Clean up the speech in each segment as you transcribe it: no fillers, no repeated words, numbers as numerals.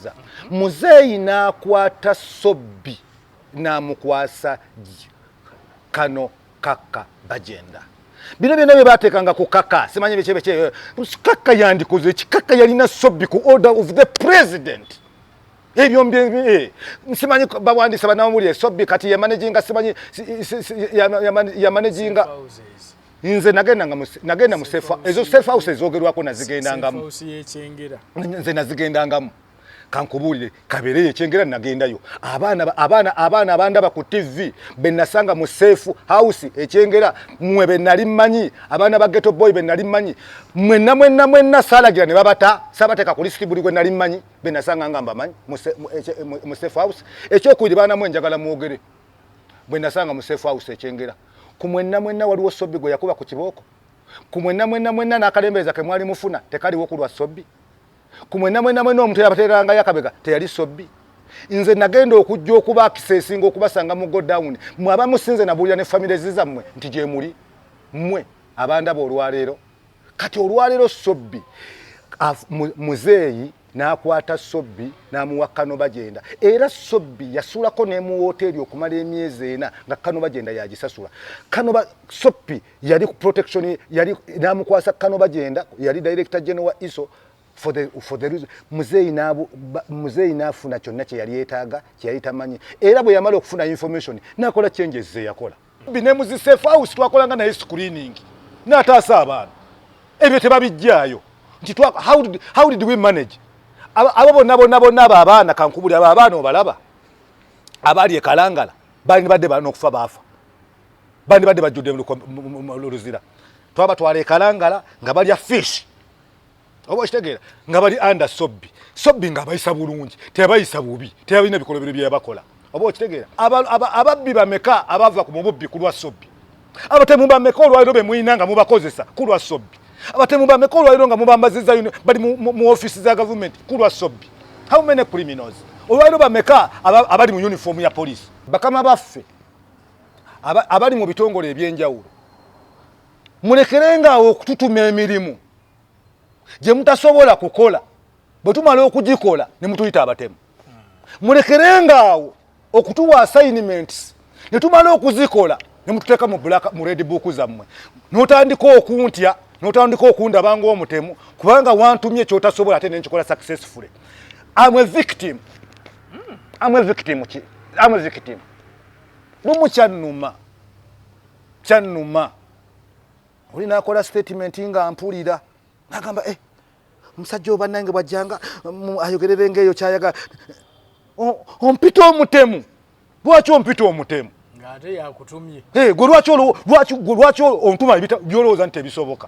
Nkumaliriza. Muzeeyi n'akwata Sobbi n'amukwasa kano Kaka Bagenda. Bino byonna bye bateekanga ku Kaka, simanyi biki biki, Kaka yandikoze ki? Kaka yalina Sobbi ku order of the president. Ebyo simanyi bawandiisa bannamawulire, Sobbi kati yamanaginga, simanyi yamanaginga. Nze nagenda mu safe, ezo safe house ezogerwako nazigendangamu. Nze nazigendangamu. Kankubuulire, kabeere ekyengera nagendayo. Abaana, abaana, abaana abandaba ku TV be nasanga mu safe house ekyengera, mmwe be nali mmanyi, abaana ba ghetto boy be nali mmanyi, mwenna mwenna mwenna saalagira ne babata, sabateeka ku lisiti. Buli gwe nali mmanyi be nasanga nga mbamanyi mu safe house. Ekyokubiri, baana mwe, njagala mwogere bwe nasanga mu safe house ekyengera. Ku mwenna mwenna waliwo Sobbi gwe yakuba ku kibooko? Ku mwenna mwenna mwenna n'akalembereza ke mwali mufuna tekaliwo ku lwa Sobbi? Ku mwenna mwenna mwenna omuntu yabateerangayo akabega teyali Sobbi? Nze nagenda okujja okuba akiseesinga okubasanga mu godown. Mwe abamu sinze nabuulira ne families zammwe nti gye muli, mmwe abandaba olwaleero. Kati olwaleero Sobbi muzeeyi n'akwata Sobbi n'amuwa Kano Bagenda. Era Sobbi yasulako ne mu woteeri okumala emyezi 4 nga Kano Bagenda yagisasula. Kano Sobbi yali ku protection, yali n'amukwasa Kano Bagenda, yali director general wa ISO for the reason. Muzeeyi n'afuna kyonna kye yali yeetaaga, kye yali tamanyi. Era bwe yamala okufuna information n'akola changes ze yakola. Ne mu zi safe house twakolanga naye screening n'ataasa abaana. Ebyo tebabijjaayo nti how did we manage abo bonna bonna bonna? Abo abaana, kankubuli, abo abaana obalaba abaali e Kalangala bali badde balina okufa, baafa, bandi badde bajjudde mu Luzira. Twabatwala e Kalangala nga balya fish, oba okitegeera, nga bali under Sobbi. Sobbi ng'abayisa bulungi, teyabayisa bubi, teyabalina bikolobero bye yabakola, oba okitegeera. Ababbi bameka abava ku mububbi ku lwa Sobbi? Abatemu bameka olwaliro be mulina nga mubakozesa ku lwa Sobbi? Abatemu bameka olwaliro nga mubambaziza bali mu ofiisi za gavumenti ku lwa Sobbi? How many criminals olwaliro bameka abali mu uniform ya poliisi? Bakama baffe abali mu bitongole ebyenjawulo, mulekerengaawo okututuma emirimu gye mutasobola kukola. Bwe tumala okugikola ne mutuyita abatemu. Mulekerengaawo okutuwa assignments ne tumala okuzikola ne mututeeka mu black, mu red book zammwe, n'otandika okuntya, n'otandika okundaba ng'omutemu kubanga wantumye kyotasobola ate nenkikola successfully. I'm a victim. I'm a victim. Ki I'm a victim? Lumu kyannuma, kyannuma oli nakola statement nga mpulira nagamba, "Eh, omusajja oba nange bwajjanga ayogererenga eyo kyayagala." Ompita omutemu? Lwaki ompita omutemu? Ng'ate yakutumye. Eh, gwe lwaki gwe lwaki ontuma byolowooza nti tebisoboka?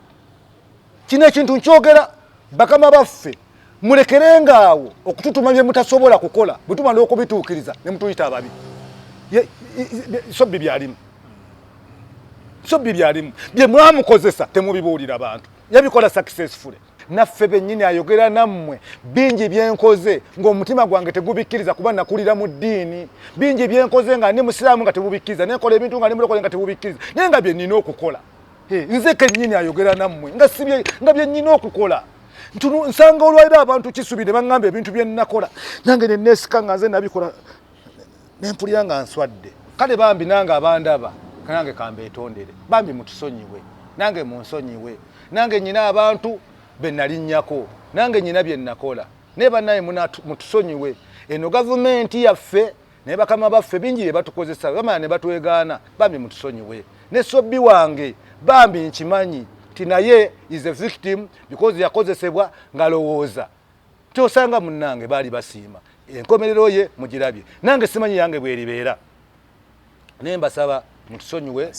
Kino ekintu nkyogera, bakama baffe, mulekerengaawo okututuma bye mutasobola kukola. Bwe tumala okubituukiriza ne mutuyita ababi. Sobbi byalimu, Sobbi byalimu bye mwamukozesa temubibuulira bantu, yabikola successfully. Naffe bennyini ayogera nammwe, bingi byenkoze ng'omutima gwange tegubikkiriza kuba nakulira mu ddiini. Bingi byenkoze nga ndi musiraamu nga tebubikkiriza, nenkola ebintu nga ndi mulokole nga tebubikkiriza, naye nga bye nnina okukola. Eh, nze kennyini ayogera nammwe nga si nga bye nnina okukola. Nsanga olwaliro abantu Kisubi ne baŋŋamba ebintu bye nnakola, nange ne neesika nga nze nabikola, nempulira nga nswadde. Kale bambi nange abandaba, nange kambeetondere, bambi mutusonyiwe, nange munsonyiwe. Nange nyina abantu be nalinnyako, nange nyina bye nakola, naye bannaye mutusonyiwe. Eno gavumenti yaffe naye bakama baffe bingi bye batukozesa, bamala ne batwegaana. Bambi mutusonyiwe. Ne Sobbi wange bambi nkimanyi nti naye is a victim because yakozesebwa ngalowooza kyosanga munnange baali basiima. Enkomerero ye mugirabye, nange simanyi yange bweribeera, naye mbasaba mutusonyiwe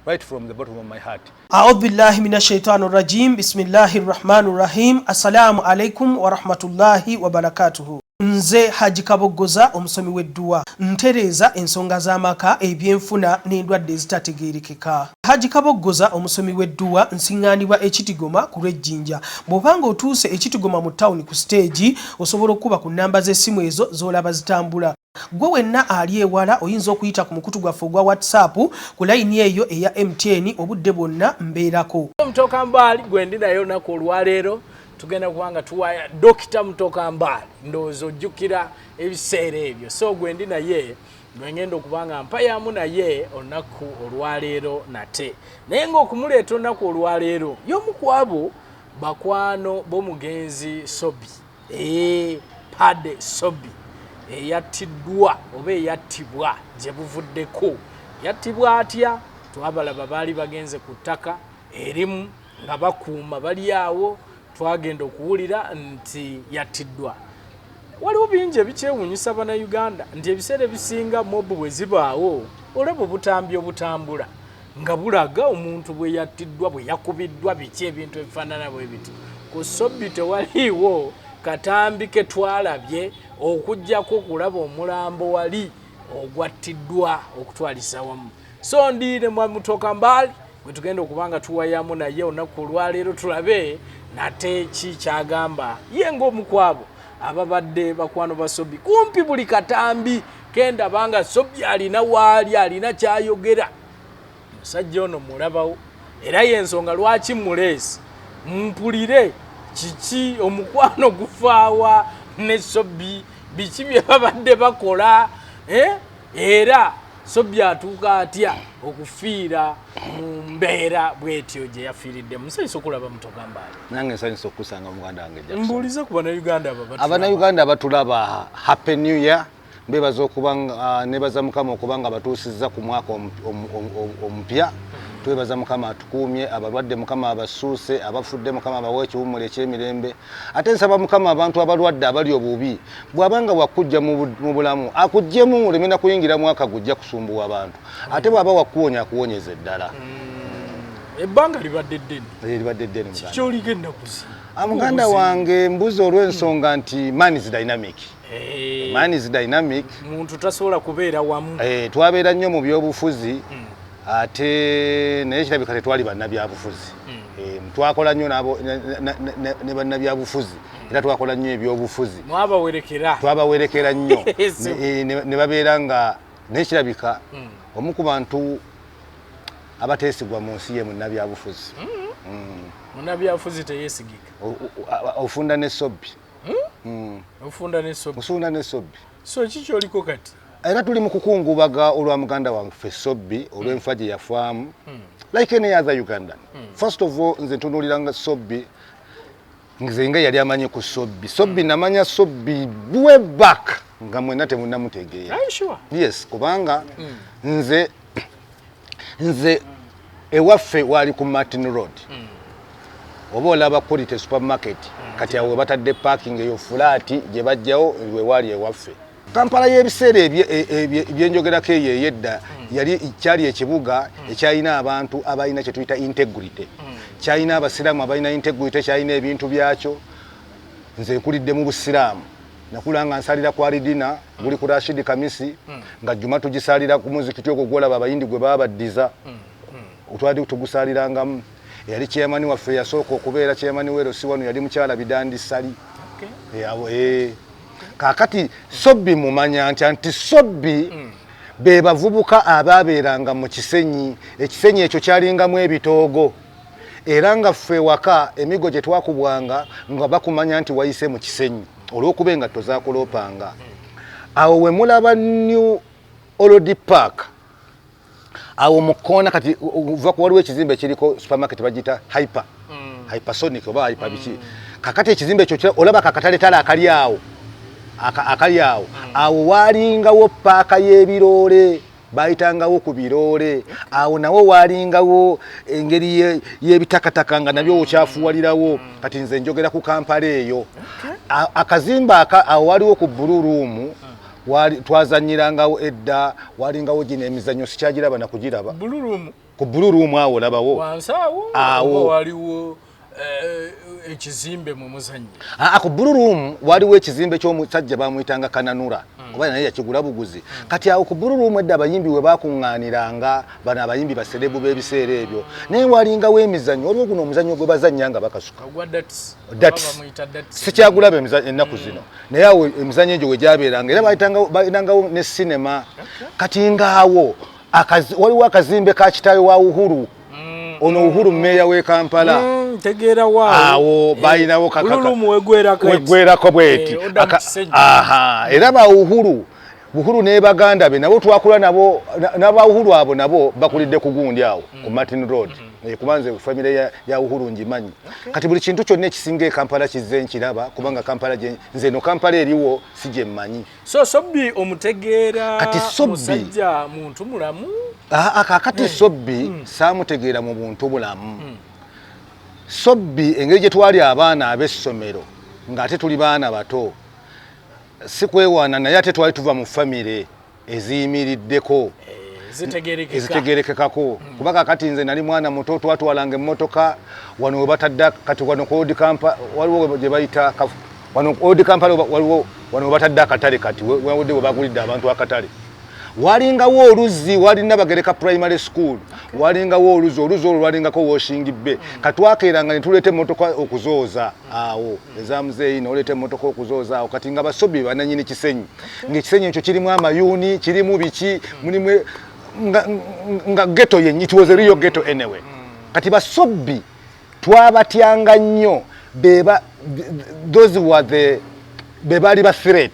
right from the bottom of my heart. Audhu billahi min ashaitani rajim. Bismillahi rrahmani rrahim. Assalamu alaikum warahmatullahi wabarakatuhu. Nze Haji Kaboggoza, omusomi w'edduwa, ntereeza ensonga z'amaka, ebyenfuna n'endwadde ezitategeerekeka. Haji Kaboggoza, omusomi w'edduwa, nsiŋŋaanibwa Ekitigoma ku lw'Ejjinja. Bw'obanga otuuse Ekitigoma mu tawuni ku siteegi, osobola okukuba ku nnamba z'essimu ezo z'olaba zitambula. Gwe wenna ali ewala oyinza okuyita ku mukutu gwaffe ogwa WhatsApp ku layini eyo eya MTN, obudde bwonna mbeerako. Omutoka Mbaali gwe ndi naye olunaku olwaleero. Tugenda kubanga tuwaya Dokita Mutoka Mbaale, ndowooza ojjukira ebiseera ebyo. So gwendi naye lwengenda okuba nga mpayamu naye olunaku olwaleero nate, naye ng'okumuleeta olunaku olwaleero y'omu ku abo bakwano b'omugenzi Sobi, Pade Sobi, eyattiddwa oba eyattibwa gye buvuddeko. Yattibwa atya? Twabalaba baali bagenze ku ttaka erimu nga bakuuma, bali awo twagenda okuwulira nti yattiddwa. Waliwo bingi ebikyewuunyisa Bannayuganda nti ebiseera ebisinga mob bwe zibaawo, olaba obutambi obutambula nga bulaga omuntu bwe yattiddwa, bwe yakubiddwa, biki, ebintu ebifaanana bwe biti. Ku Sobi tewaliiwo katambi ke twalabye okuggyako okulaba omulambo wali ogwattiddwa okutwalisa wamu. So ndi ne Mutoka Mbaali bwe tugenda okuba nga tuwayamu naye olunaku olwaleero, tulabe nate ki kyagamba ye ng'omu ku abo ababadde bakwano ba Sobi. Kumpi buli katambi kendaba nga Sobi alina waali, alina kyayogera, musajja ono mulabawo, era yensonga lwaki muleesi mpulire kiki omukwano gufaawa ne Sobi, biki bye babadde bakola, era Sobi atuuka atya okufiira mu mbeera bwetyo gye yafiiridde. Musanyusa okulaba Mutoka Mbaale. Nange nsanyusa okusanga muganda wange. Mbuulize ku Bannayuganda abo. Abannayuganda abatulaba, happy new year. Mbebaza okuba nebaza Mukama okuba nga batuusizza ku mwaka omupya. Twebaza Mukama atukuumye. Abalwadde Mukama abasuuse, abafudde Mukama abawa ekiwummulo ekyemirembe. Ate nsaba Mukama abantu abalwadde abali obubi, bw'abanga wakujja mu bulamu akuggyemu oleme na kuyingira mwaka gujja kusumbuwa abantu, ate bw'aba wakuwonya akuwonyeza eddala. Ebbanga libadde ddene. Libadde ddene. Kyoliko ennaku zino? Muganda wange, mbuzi olw'ensonga nti man is dynamic. Man is dynamic. Muntu tasobola kubeera wamu. Twabeera nnyo mu byobufuzi, ate naye kirabika tetwali bannabyabufuzi. Twakola nnyo ne bannabyabufuzi, era twakola nnyo ebyobufuzi. Mwabawerekera. Twabawerekera nnyo ne babeera nga, naye kirabika omu ku bantu abateesigwa mu nsi ye munnabyabufuzi. Munnabyabufuzi teyeesigika. Ofunda ne Sobbi. Ofunda ne Sobbi. Osunda ne Sobbi. So ki kyoliko kati? Era tuli mu kukungubaga olwa muganda wange Sobbi, olw'enfa gye yafaamu. Like any other Ugandan, first of all nze ntunuuliranga Sobbi, nze nga yali amanyi ku Sobbi. Sobbi namanya Sobbi way back nga mwenna temunnamutegeera. Are you sure? Yes, kubanga nze ewaffe waali ku Martin Road, oba olaba Quality Supermarket, kati awo batadde parking eyo fulaati gye bajjawo, wewaali ewaffe. Kampala y'ebiseera ebyenjogerako eyo ey'edda yali kyali ekibuga ekyalina abantu abalina kye tuyita integrity, kyalina Abasiraamu abalina integrity, kyalina ebintu byakyo. Nze nkulidde mu Busiraamu, nakula nga nsalira ku Aridina guli ku Rashidi Kamisi, nga juma tugisalira ku muzikiti ogwo gwolaba Abayindi gwe babaddiza, twali tugusalirangamu. Eyali chairman waffe yasooka okubeera chairman w'erosi wano yali mukyala Bidandi Sali. Kaakati Sobbi mumanya nti Sobbi be bavubuka abaabeeranga mu Kisenyi. Ekisenyi ekyo kyalingamu ebitoogo, era nga ffe waka emigo gye twakubwanga nga bakumanya nti wayise mu Kisenyi olw'okuba engatto zakuloopanga. Awo we mulaba New Old Park awo mu kkoona kati uva waliwo ekizimbe ekiriko supermarket bagiyita Hyper, Hypersonic oba Hyper biki. Kakati ekizimbe ekyo olaba kakataletale akali awo, akali awo, awo walingawo paaka y'ebiroole, bayitangawo ku biroole awo. Nawo walingawo engeri y'ebitakataka nga nabyo okyafuwalirawo. Kati nze njogera ku Kampala eyo. Akazimbe aka awo waliwo ku Blue Room, twazanyirangawo edda, walingawo gino emizannyo, sikyagiraba nakugiraba. Blue Room? Ku Blue Room awo olabawo. Wansi awo? Awo. Oba waliwo ekizimbe mu muzannyo? Aa, ku Blue Room waliwo ekizimbe ky'omusajja bamuyitanga Kananura, oba naye yakigula buguzi. Kati awo ku Blue Room edda abayimbi we bakuŋŋaaniranga, bano abayimbi baserebu b'ebiseera ebyo, naye walingawo emizannyo. Waliwo guno omuzannyo gwe bazannya nga bakasuka. Ogwa darts? Darts. Oba bamuyita darts? Sikyagulaba ennaku zino, naye awo emizannyo egyo we gyabeeranga, era balinangawo ne sinema. Kati ngaawo waliwo akazimbe ka kitaawe wa Uhuru, ono Uhuru mmeeya w'e Kampala. Awo balinawo wegwerako bweti. Era ba Uhuru Buhuru ne baganda be nabo twakula nabo, n'aba Uhuru abo nabo bakulidde ku gundi awo ku Martin Road. Kubanze family ya Uhuru ngimanyi. Kati buli kintu kyonna ekisinga e Kampala kizze nkiraba, kubanga Kampala nze no Kampala eriwo si gye mmanyi. So Sobbi omutegeera? Kati Sobbi musajja muntu mulamu? Kakati Sobbi saamutegeera mu buntu bulamu. Sobbi engeri gye twali abaana ab'essomero ng'ate tuli baana bato, si kwewaana, naye ate twali tuva mu famire eziyimiriddeko, ezitegerekekako. Kuba kakati nze nali mwana muto, twatwalanga emmotoka wano we batadde kati wano ku Old Kampala, waliwo gye bayita wano Old Kampala, waliwo wano we batadde akatale kati wawudde we bagulidde abantu akatale, walingawo oluzzi, walina Bagereka Primary School, walingawo oluzzi, oluzzi olwo lwalingako washing bay. Katwakeeranga ne tuleeta emmotoka okuzooza awo eza muzeeyi, noleeta emmotoka okuzooza awo. Kati nga basobi bananyini Kisenyi, ng'ekisenyi ekyo kirimu amayuuni, kirimu biki, mulimu nga ghetto yenyi. It was a real ghetto anyway. Kati basobbi twabatyanga nnyo, beba those were the be baali ba threat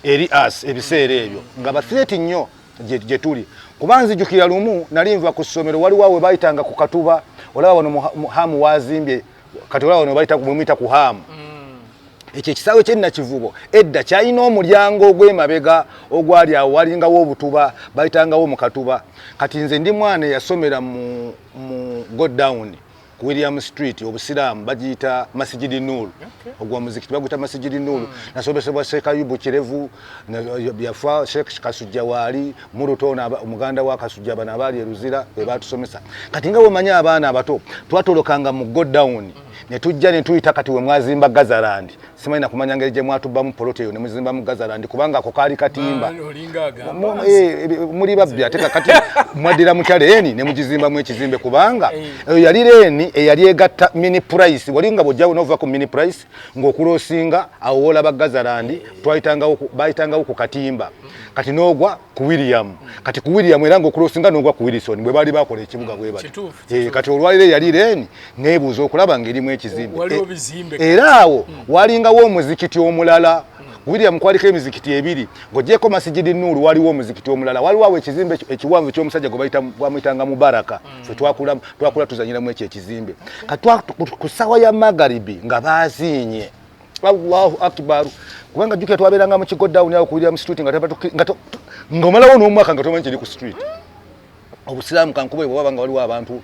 eri us ebiseera ebyo, nga ba threat nnyo gye tuli. Kuba nzijukira lumu nali nva ku ssomero, waliwo awe bayitanga ku Katuba, olaba wano Hamu wazimbye kati, olaba wano bayita bwemuyita ku Hamu. Ekyo ekisaawe kyennakivubo edda kyalina omulyango ogw'emabega ogwali awo, walingawo obutuba, bayitangawo mu Katuba. Kati nze ndi mwana eyasomera mu godown ku William Street, obusiraamu bagiyita Masijidi Nur, ogwa muzikiti baguyita Masijidi Nur. Nasomesebwa Sheikh Ayubu Kirevu, yafa, Sheikh Kasujja waali Muruto, omuganda wa Kasujja, bano abaali e Luzira be batusomesa. Kati nga bwemanyi abaana abato, twatolokanga mu godown ne tujja ne tuyita kati we mwazimba Gazaland. Simanyi nakumanya ngeri gye mwatubbamu poloti eyo ne muzimbamu Gazaland, kubanga ako kaali katimba. Muli babbi, ate kakati mwaddira mutya lane ne mugizimbamu ekizimbe? Kubanga eyo yali lane eyali egatta Mini Price, wali nga bw'ojja nova ku Mini Price ng'okulosinga awo woolaba Gazaland, bayitangawo ku katimba, kati n'ogwa ku William, kati ku William era ng'okulosinga n'ogwa ku Wilson, bwe baali bakola ekibuga bwe batyo. Kati olwaliro eyali lane neebuuza okulaba ng'erimu ekizimbe, era awo walingawo omuzikiti omulala. William kwaliko emizikiti ebiri, ng'ogyeko Masijidi Nuuru waliwo omuzikiti omulala, waliwo awo ekizimbe ekiwanvu ky'omusajja gwe bamuyitanga Mubaraka. Ffe twakula tuzanyiramu ekyo ekizimbe. Kati ku ssaawa ya magaribi nga baziinye Allahu akbar, kubanga jjukira twabeeranga mu kigodown awo ku William Street, ng'omalawo n'omwaka nga tomanyi kiri ku street. Obusiraamu kankuba bwe bwaba nga waliwo abantu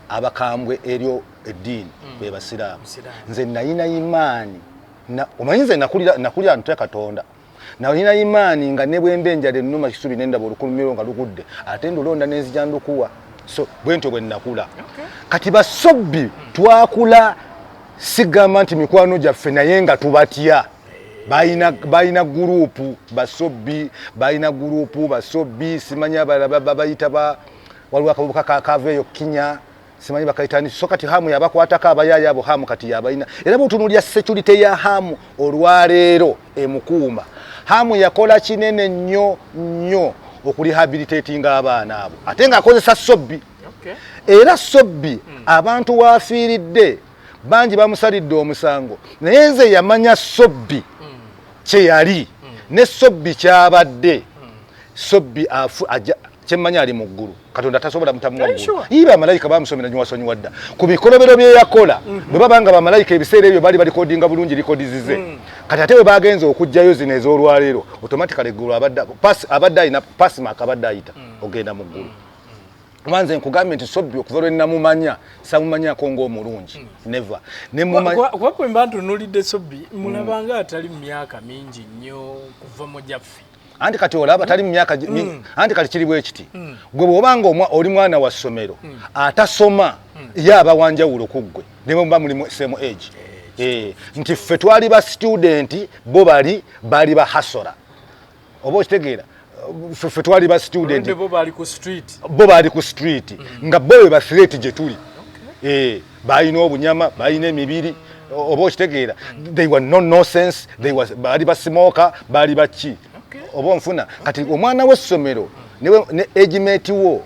abakambwe eryo eddiini, be basiraamu. Nze nayina imaani, omanyi nze nakulira ntya Katonda, nalina imaani nga ne bwemba enjala ennuma kisubi nendaba olukulumiro nga lugudde, ate ndulonda nenzija ndukuwa. So bwentyo bwe nakula. Kati basobbi twakula sigamba nti mikwano gyaffe, naye nga tubatya. Balina group basobbi, balina group basobbi, simanyi babayita ba waliwo akavubuka kaveeyo Kinya, simanyi bakayitani. So kati Hamu yabakwatako abayaaya abo, Hamu kati yabalina, era bwotunuulya security ya Hamu olwaleero emukuuma. Hamu yakola kinene nnyo nnyo okurehabilitatinga abaana abo, ate ng'akozesa Sobbi. Era Sobbi abantu waafiiridde bangi bamusalidde omusango, naye nze yamanya Sobbi kyeyali ne Sobbi kyabadde. Sobbi kyemmanyi ali mu ggulu, Katonda tasobola mutamuwa ggulu. Ii, bamalayika bamusomera nyiwasonyiwa dda ku bikolobero bye yakola. Bwe baba nga bamalayika ebiseera ebyo bali balikodinga bulungi records ze, kati ate bwe bagenze okuggyayo zino ez'olwaleero, automatically eggulu abadde alina pass mark, abadde ayita ogenda mu ggulu. Kuba nze nkugambye nti Sobbi okuva lwe namumanya samumanyako ng'omulungi, never. Kuba bwe mba ntunuulidde Sobbi, mulabanga atali mu myaka mingi nnyo kuva mu gyaffe. Anti kati olaba tali mu myaka, anti kati kiri bwe kiti: gwe bw'obanga oli mwana wa ssomero atasoma, ye aba wanjawulo ku ggwe ne bwe muba muli same age. Nti ffe twali ba student, bo bali ba hustler, oba okitegeera? Ffe twali ba student, bo bali ku street, bo bali ku street, nga bo be ba threat gye tuli. Balina obunyama, balina emibiri, oba okitegeera? They were no nonsense, they was bali basimoka, bali baki, oba onfuna? Kati omwana w'essomero ne age mate wo.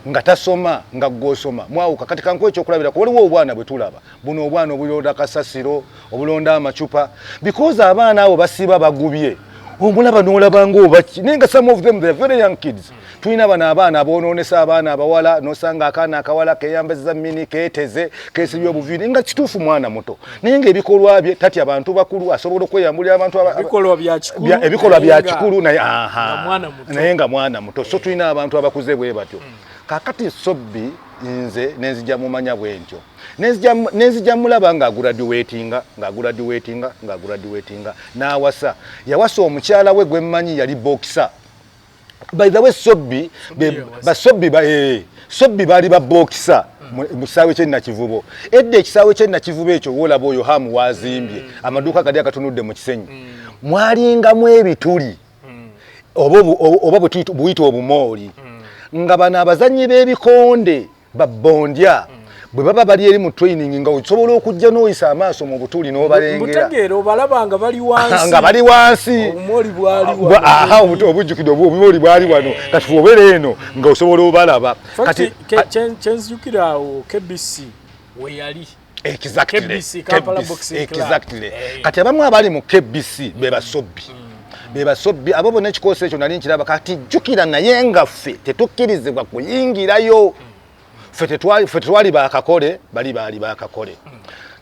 Nga tasoma nga gwosoma mwawuka. Kati kankuwa ekyokulabirako, waliwo obwana bwe tulaba buno, obwana obulonda kasasiro, obulonda amacupa, because abaana abo basiba bagubye, omulaba n'olaba ngaobaki, naye nga some of them, they are very young kids. Tulina bano abaana abonoonesa abaana abawala, nosanga akaana akawala keyambaziza mini, keeteze, kesibye obuviiri, nga kituufu mwana muto, naye ngaebikolwa bye tatya abantu bakulu, asobola okweyambulira abantu ebikolwa bya kikulu, naye naye nga mwana muto. So tulina abantu abakuze bwe batyo. Kakati Sobbi nze nenzija mumanya bwentyo, nenzija mulaba ng'agraduatinga, ng'agraduatinga, ng'agraduatinga, n'awasa. Yawasa omukyala we gwe mmanyi yali boxer. By the way, Sobbi, basobbi ba Sobbi baali ba boxer mu kisaawe ky'e Nakivubo edda. Ekisaawe ky'e Nakivubo ekyo woolaba oyo Hamu wazimbye amaduuka gali agatunudde mu Kisenyi, mwalingamu ebituli oba buyita obumooli, nga bano abazannyi b'ebikonde babondya bwe baba bali eri mu training, nga osobola okujja n'oyisa amaaso mu butuli n'obalengera. Obalaba nga bali wansi. Nga bali wansi. Obujjukidde, obumooli bwali wano. Kati obeera eno nga osobola obalaba. Kati kyenzijukira awo KBC weyali. Exactly. Kati abamu abali mu KBC be basobbi, be basobbi abo bonna. Ekikoosi ekyo nali nkiraba. Kati jjukira, naye nga ffe tetukkirizibwa kuyingirayo. Ffe tetwali bakakole, bali baali bakakole.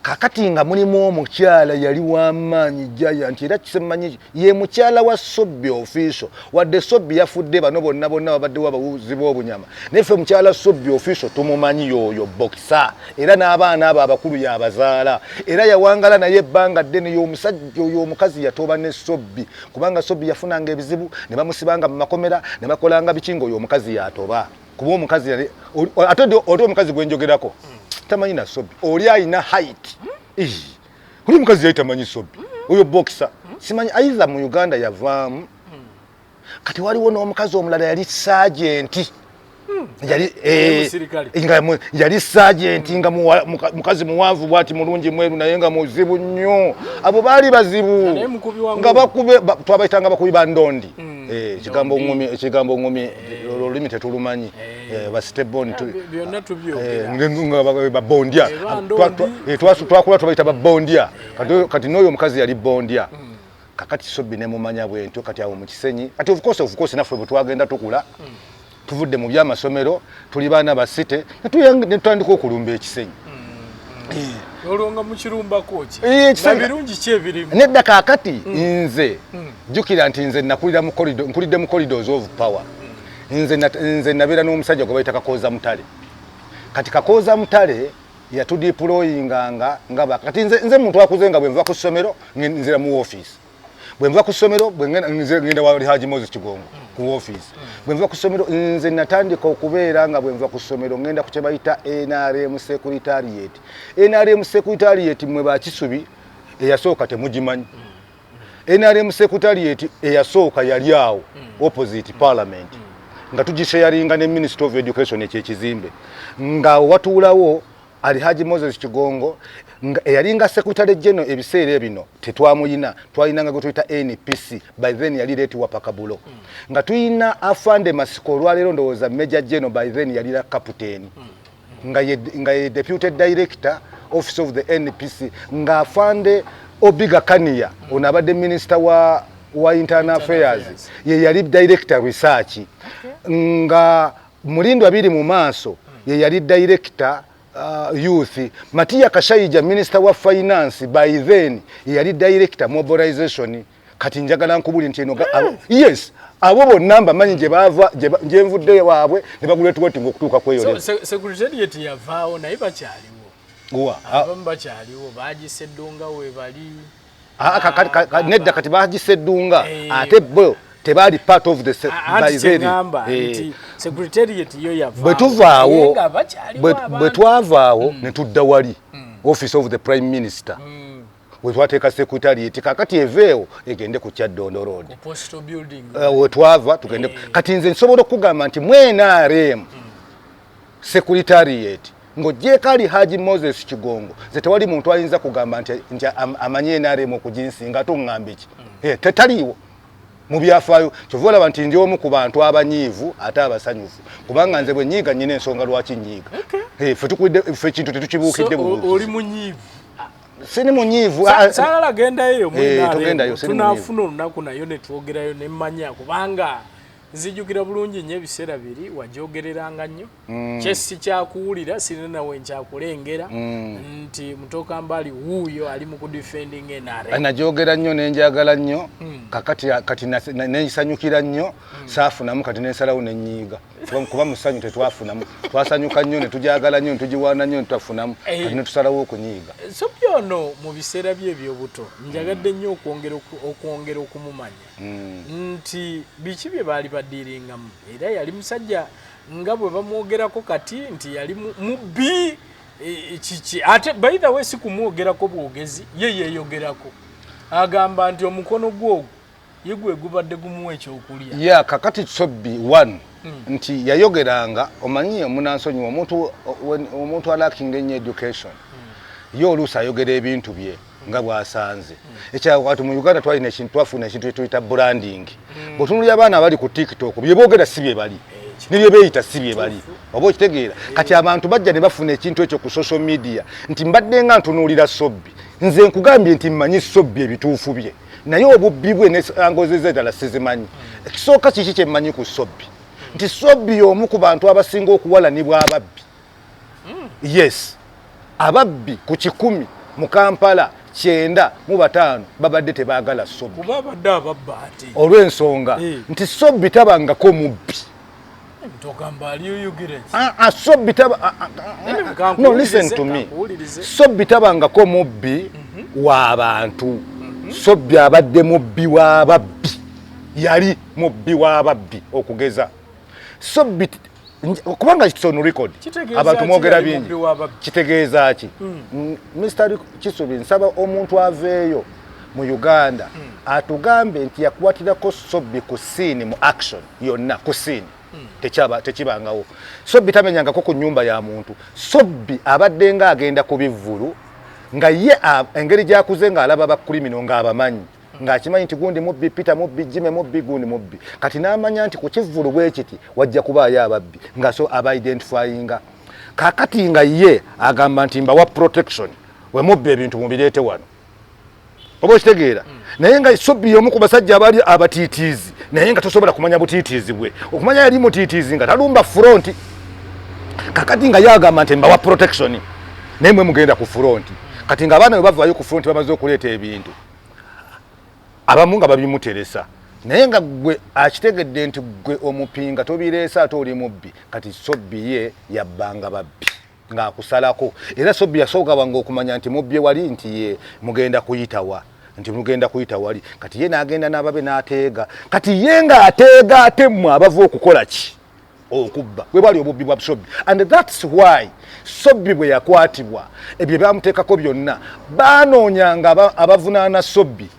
Kakati nga mulimu omukyala yali w'amaanyi, giant, era kisemanyi ye mukyala wa Sobbi official. Wadde Sobbi yafudde, bano bonna bonna babaddewo abawuzi b'obunyama, naye ffe mukyala Sobbi official tumumanyi, yoyo boxer, era n'abaana abo abakulu yabazaala, era yawangala naye ebbanga ddene. Y'omusajja oyo omukazi yatoba ne Sobbi, kubanga Sobbi yafunanga ebizibu ne bamusibanga mu makomera ne bakolanga biki, nga oyo omukazi yatoba, kuba omukazi yali ate ate omukazi gwenjogerako tamanyi na Sobbi. Oli alina height. Oli omukazi yali tamanyi Sobbi oyo boxer, simanyi either mu Uganda yavaamu. Kati waliwo n'omukazi omulala yali sergeant, yali Musirikale. Nga yali sergeant, nga mukazi muwanvu bwati, mulungi, mweru, naye nga muzibu nnyo. Abo baali bazibu. Naye mukubi wa nga ngumi. Bakube twabayitanga bakubi ba ndondi. Ekigambo ndondi. Ngumi, ekigambo ngumi olulimi tetulumanyi. Basiteboni. Byonna tubyogera. Nga babondya. Ba ndondi. Twakula tubayita babondya. Kati n'oyo omukazi yali bondya. Kakati Sobbi nemumanya bwentyo. Kati awo mu Kisenyi, kati of course naffe bwe twagenda tukula, tuvudde mu byamasomero, tuli baana basite, ne tutandika okulumba Ekisenyi. Olwo nga mukirumbako ki? Ekisenyi- Nga birungi ki ebirimu? Nedda, kaakati nze jjukira nti nze nakulira mu corridor, nkulidde mu corridors of power. Nze nabeera n'omusajja gwe bayita Kakooza Mutale. Kati Kakooza Mutale yatudeployinganga nga kati nze muntu akuze nga bwe nva ku ssomero nzira mu office. Bwe nva ku ssomero, bwe ngenda nze ngenda wali Haji Moses Kigongo ku office. Bwe nva ku ssomero, nze natandika okubeera nga bwe nva ku ssomero ngenda ku kye bayita NRM Secretariat. NRM Secretariat mwe bakisubi eyasooka temugimanyi. NRM Secretariat eyasooka yali awo opposite Parliament, nga tugisharinga ne Minister of Education. Ekyo ekizimbe nga watuulawo Alhaji Moses Kigongo, nga eyalinga Secretary General. Ebiseera ebino tetwamuyina, twalinanga gwe tuyita NPC, by then yali late Wapakabulo. Nga tuyina Afande Masiko, olwaleero ndowooza Major General, by then yalira captain, nga ye Deputy Director, Office of the NPC, nga Afande Obiga Kania, ono abadde Minister wa Internal Affairs, ye yali Director Research, nga Mulindwa biri mu maaso ye yali Director Youth, Matia Kashaija, Minister wa Finance by then, ye yali Director Mobilization. Kati njagala nkubuli nti eno yes, abo bonna mbamanyi gye bava, gye nvudde waabwe ne bagraduatinga okutuuka ku eyo So, level. Secretariat yavaawo naye bakyaliwo? Wa? Abamu bakyaliwo, bagisa eddunga we bali. Ah, nedda, kati bagisa eddunga ate bo tebaali part of the Anti by then. kyeŋŋamba nti secretariat yo yavaawo. Bwe tuvaawo Naye nga bakyaliwo bwe abantu. twavaawo ne tudda wali Office of the Prime Minister, we twateeka secretariat. Kakati eveewo egende ku Kyaddondo Road. Ku postal building. We twava tugende. Kati nze nsobola okugamba nti mu NRM Secretariat, ng'ogyeko ali Haji Moses Kigongo, nze tewali muntu ayinza kugamba nti amanyi NRM okuginsinga. Ate oŋŋamba ki? Tetaliiwo. Mu byafaayo kyova olaba nti ndi omu ku bantu abanyiivu ate abasanyufu, kubanga nze bwe nyiiga nyina ensonga lwaki nyiiga. Ffe ffe ekintu tetukibuukidde bubuukizi. Oli munyiivu? Sini munyiivu. Saagala gendayo. Togendayo, siri Tunaafuna olunaku nayo netwogerayo nemmanya, kubanga nzijukira bulungi nnyo ebiseera biri wajogereranga nnyo. Kyesi kyakuwulira, sirina nawe nkyakulengera nti Mutoka Mbali wuuyo ali mu kudefending NRM. Najogera nnyo, nenjagala nnyo. Kakati kati nensanyukira nnyo, saafunamu. Kati nensalawo nenyiiga, kuba mu ssanyu tetwafunamu. Twasanyuka nnyo, netujagala nnyo, netugiwaana nnyo, netutafunamu. Kati netusalawo okunyiiga. So byono mu biseera bye ebyobuto njagadde nnyo okwongera okumumanya nti biki bye baali badiiringamu, era yali musajja nga bwe bamwogerako kati nti yali mubbi, kiki. Ate by the way, si kumwogerako bwogezi, ye yeeyogerako, agamba nti omukono gwogwo ye gwe gubadde gumuwa ekyokulya. Ya, kakati Sobbi one nti yayogeranga, omanyi omunansonyiwa, omuntu alackinga ennyo education, ye oluusi ayogera ebintu bye nga bw'asanze. Ekyakati mu Uganda twalina ekintu, twafuna ekintu kyetuyita branding. Bw'otunuulira abaana abali ku TikTok, bye boogera si bye bali, ne bye beeyita si bye bali, oba okitegeera? Kati abantu bajja ne bafuna ekintu ekyo ku social media nti mbadde nga ntunuulira Sobbi. Nze nkugambye nti mmanyi Sobbi ebituufu bye, naye obubbi bwe ne angozi ze ddala sizimanyi. Ekisooka, kiki kyemmanyi ku Sobbi? Nti Sobbi y'omu ku bantu abasinga okuwalanibwa ababbi. Yes, ababbi ku 100 mu Kampala, 95 babadde tebaagala Sobbi. Kuba abadde ababba ate. Olw'ensonga nti Sobbi tabangako mubbi. Togamba ali oyogera ki? Ah, ah, Sobbi taba ah, ah, ah, no, listen to me. Kankuwulirize. Sobbi tabangako mubbi w'abantu. Sobbi abadde mubbi w'ababbi, yali mubbi w'ababbi. Okugeza Sobbi kubanga it's on record. Kitegeeza Abantu ki mwogera yali bingi. mubbi w'ababbi? Kitegeeza ki? Mr Kisubi, nsaba omuntu aveeyo mu Uganda atugambe nti yakwatirako Sobbi ku scene mu action yonna ku scene. Tekyaba tekibangawo. Sobbi tamenyangako ku nyumba ya muntu. Sobbi abadde nga agenda ku bivvulu, nga ye engeri gyakuze ng'alaba bacriminal, ng'abamanyi, ng'akimanyi nti gundi mubbi, Peter mubbi, Jime mubbi, gundi mubbi. Kati n'amanya nti ku kivvulu bwe kiti wajja kubaayo ababbi, nga so aba-identifyinga. Kakati nga ye agamba nti mbawa protection, we mubba ebintu mubireete wano, oba okitegeera? Naye nga Sobbi y'omu ku basajja abali abatiitiizi, naye nga tosobola kumanya butiitiizi bwe. Okumanya yali mutiitiizi nga talumba front. Kakati nga ye agamba nti mbawa protection, naye mwe mugenda ku front. Kati nga abaana bwe bavaayo ku front bamaze okuleeta ebintu, abamu nga babimuteresa, naye nga gwe akitegedde nti gwe omupinga tobireese ate oli mubbi. Kati Sobbi ye yabbanga babbi ng'akusalako. Era Sobbi yasooka banga okumanya nti mubbye wali, nti ye mugenda kuyitawa, nti mugenda kuyita wali. Kati ye n'agenda n'ababe n'ateega. Kati ye ng'ateega ate mmwe abava okukola ki? Okubba. Bwe bwali obubbi bwa Sobbi, and that's why Sobbi bwe yakwatibwa, ebyo byamuteekako byonna, baanoonyanga abavunaana Sobbi,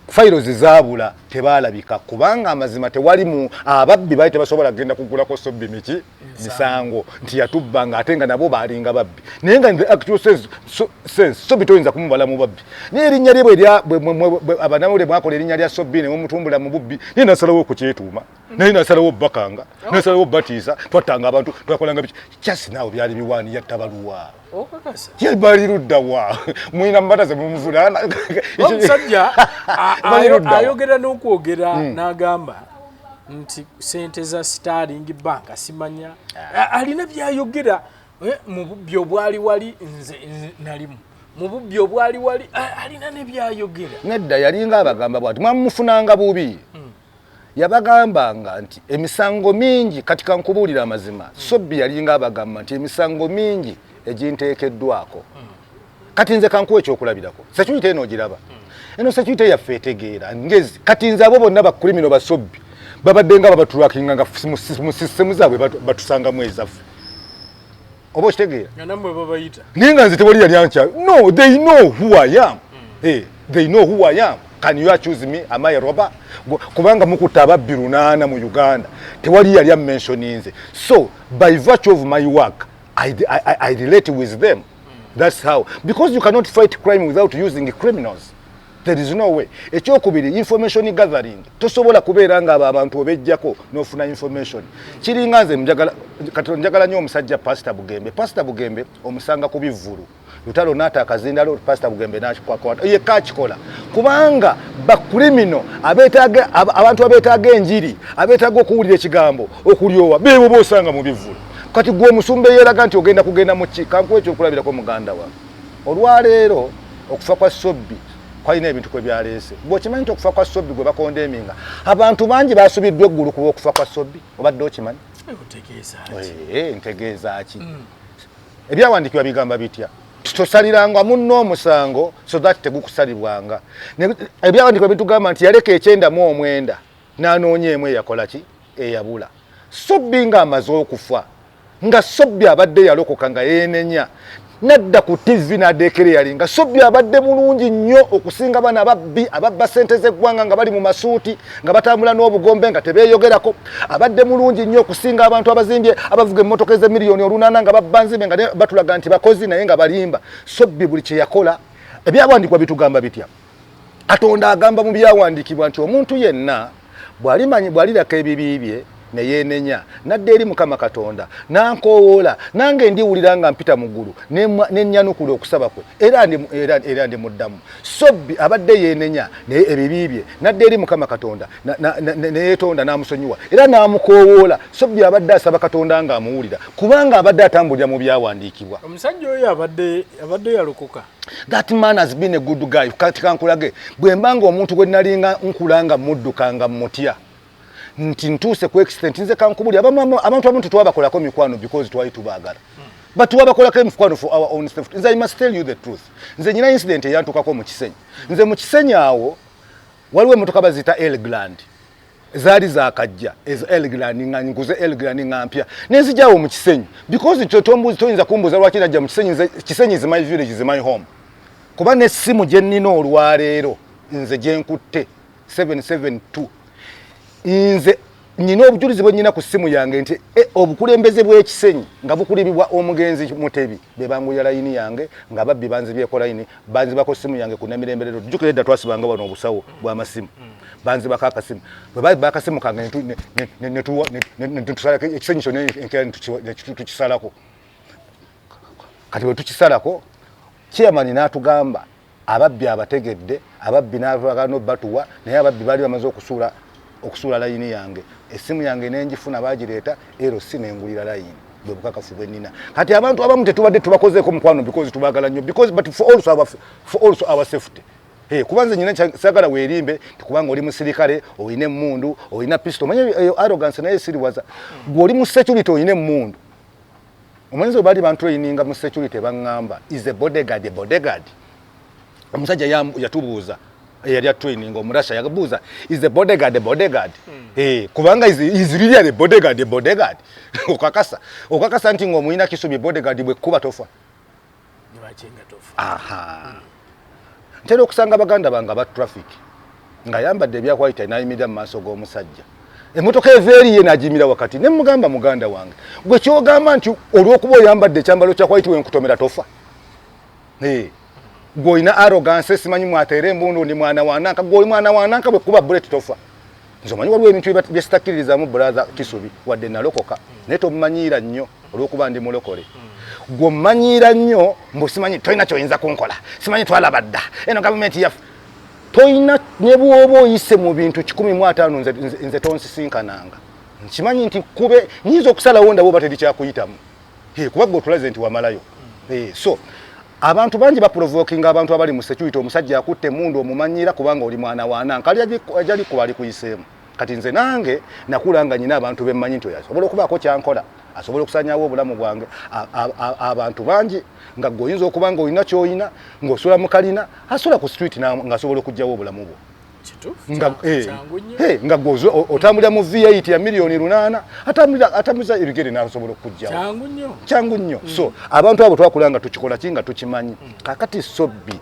files zaabula, tebaalabika, kubanga amazima tewali mu ababbi baali tebasobola kugenda kugulako Sobbi miki misango nti yatubba, nga ate nga nabo baalinga babbi. Naye nga in the actual sense Sobbi toyinza kumubala mu babbi, naye erinnya lye bwe abanamawulire mwakola erinnya lya Sobbi ne mumutumbula mu bubbi, naye nasalawo okukyetuuma, naye nasalawo bakanga, nasalawo batiisa. Twattanga abantu, twakolanga biki, kyasi naawe byali biwaani. Yatta baluwa? Okakasa? Ye bali luddawa? Mwina mbata ze mumuvunaana. Omusajja Bali ludda wa? ayogera n'okwogera n'agamba nti sente za Sterling Bank simanya. Alina byayogera mu bubbi obwali wali, nze nalimu mu bubbi obwali wali, alina ne byayogera. Nedda, yalinga abagamba bwati, mwamufunanga bubi. Yabagambanga nti emisango mingi. Kati kankubuulira amazima, Sobbi yalinga abagamba nti emisango mingi eginteekeddwako. Kati nze kankuwa ekyokulabirako. Security eno ogiraba eno, security yaffe etegeera ngezi. Kati nze abo bonna bacriminal basobbi babadde nga babatrackinga nga mu system zaabwe batusangamu ezaffe, oba okitegeera? Nga nammwe babayita. Naye nga nze tewali yali ankya. No, they know who I am. Hey, they know who I am. Can you accuse me? Am I a robber? Kubanga mukutta ababbi 800 mu Uganda, tewali yali ammentioninze. So by virtue of my work, I relate with them. That's how, because you cannot fight crime without using criminals. There is no way. Ekyokubiri, information gathering. Tosobola kubeera nga abo abantu obejjako n'ofuna information. Kiringa nze njagala, kati njagala nnyo omusajja Pastor Bugembe. Pastor Bugembe omusanga ku bivvulu, lutalo n'ata akazindalo, Pastor Bugembe n'akikwakwata yekka akikola, kubanga ba criminal abeetaaga abantu abeetaaga enjiri, abeetaaga okuwulira ekigambo okulyowa, beebo boosanga mu bivvulu. Kati gwe omusumba eyeeraga nti ogenda kugenda mu ki? Kankuwa ekyokulabirako, muganda wange. Olwaleero okufa kwa Sobbi kwalina ebintu kwe byaleese. Bw'okimanyi nti okufa kwa Sobbi gwe bakondeminga, abantu bangi basubiddwa eggulu ku lw'okufa kwa Sobbi. Obadde okimanyi? Otegeeza ki? Ntegeeza ki? Ebyawandiikibwa bigamba bitya? Tosaliranga munno omusango so that tegukusalibwanga. Ebyawandiikibwa bitugamba nti yaleka 99 n'anoonya emu eyakola ki? Eyabula. Sobbi ng'amaze okufa, nga Sobbi abadde yalokoka, nga yeenenya, nadda ku TV n'adeekera nga Sobbi abadde mulungi nnyo okusinga bano ababbi ababba sente z'eggwanga nga bali mu masuuti, nga batambula n'obugombe, nga tebeeyogerako. Abadde mulungi nnyo okusinga abantu abazimbye, abavuga emmotoka ez'emiliyoni 800 nga babba nzimbe, nga batulaga nti bakozi naye nga balimba. Sobbi buli kye yakola, ebyawandiikibwa bitugamba bitya? Katonda agamba mu byawandiikibwa nti omuntu yenna bw'alimanyi, bw'aliraka ebibi bye ne yeenenya nadda eri Mukama Katonda n'ankoowoola, nange ndiwulira nga mpita mu ggulu, ne nnyanukula okusaba kwe, era ndi muddamu. Sobbi abadde yeenenya naye ebibi bye nadda eri Mukama Katonda ne yeetonda, n'amusonyiwa era n'amukoowoola. Sobbi abadde asaba Katonda ng'amuwulira, kubanga abadde atambulira mu byawandiikibwa. Omusajja oyo abadde yalokoka. That man has been a good guy. Kati kankulage, bwe mbanga omuntu gwe nalinga nkula nga mudduka nga mutya nti ntuuse ku extent, nze kankubuli, abantu abamu tetwabakolako mikwano because twali tubaagala, but twabakolako emikwano for our own safety. Nze I must tell you the truth. Nze nyina incident eyantukako mu Kisenyi. Nze mu Kisenyi awo waliwo emmotoka baziyita Elgrand, zaali zakajja ezo Elgrand, nga nguze Elgrand nga mpya, nenzijaawo mu Kisenyi because tombuuzi, toyinza kumbuuza lwaki najja mu Kisenyi. Nze Kisenyi is my village, is my home, kuba n'essimu gye nnina olwaleero nze gye nkutte 772, nze nyina obujulizi bwe nyina ku ssimu yange nti obukulembeze bw'Ekisenyi nga bukulibibwa omugenzi Mutebi be bangulira layini yange, nga babbi banzibyeko layini, banzibako ssimu yange ku Namirembe. Leero jjukira edda twasibanga wano obusawo bw'amasimu, banzibako akasimu. Bwe baziba akasimu kange ne tusalako Ekisenyi kyonna, enkeera ne tukisalako. Kati bwe tukisalako, chairman n'atugamba ababbi abategedde, ababbi n'abagano batuwa, naye ababbi baali bamaze okusuula layini yange. Essimu yange nenjifuna, bagireeta ero si nengulira layini. Bwe bukakafu bwe nnina. Kati abantu abamu tetubadde tubakozeeko mukwano because tubaagala nnyo, because but for also our safety. Hey, kuba nze nyina sagala weerimbe nti kubanga oli musirikale, olina emmundu, olina pistol. Omanyi eyo arrogance naye siriwaza. Gwe oli mu security, olina emmundu. Omanyi nze baali bantraininga mu security, baŋŋamba, "Is a bodyguard a bodyguard?" Omusajja yatubuuza, eyali atraining omurasha, yabuuza, "Is a bodyguard a bodyguard?" Kubanga is really a bodyguard a bodyguard? Okakasa nti ng'omuyina Kisubi bodyguard, bwekkuba tofa. Lwakinga tofa? Aha, ntera okusanga baganda bange aba traffic ng'ayambadde ebya white, n'ayimirira mu maaso g'omusajja, emmotoka eva eriye n'agiyimira wakati, ne mugamba, "Muganda wange, gwe kyogamba nti olw'okuba oyambadde ekyambalo kya white wenkutomera tofa? Eh, gwe olina arrogance, simanyi mwateera embundu, ndi mwana wananka. Gwe oli mwana wananka, bwe kuba bullet tofa?" Nze omanyi waliwo ebintu byesitakkiririzamu, brother Kisubi, wadde nalokoka, naye tomumanyiira nnyo olw'okuba ndi mulokole. Gwe omumanyiira nnyo mbu simanyi tolina kyoyinza kunkola, simanyi twalaba dda eno gavumenti yaffe. Toyina, ne bw'oba oyise mu bintu 150, nze tonsisinkananga. Nkimanyi nti kube nyinza okusalawo ndaba oba teri kyakuyitamu. Kuba gwe otulaze nti wamalayo. So abantu bangi baprovokinga abantu abali mu security. Omusajja akutte emundu, omumanyira kubanga oli mwana wananka, ali ajali kuba ali kuyiseemu. Kati nze nange nakula nga nyina abantu bemmanyi nti oyo asobola okubaako kyankola, asobola okusanyawo obulamu bwange. Abantu bangi nga gwe oyinza okuba nga olina kyolina, ng'osula mu kalina, asula ku street ng'asobola okuggyawo obulamu bwo. Kituufu. Nga Kyangu nnyo. Nga gwe otambulira mu V8 ya miliyoni 800, atambuza ebigere n'asobola okuggyawo. Kyangu nnyo. Kyangu nnyo. So abantu abo twakula nga tukikola ki, nga tukimanyi. Kakati Sobbi,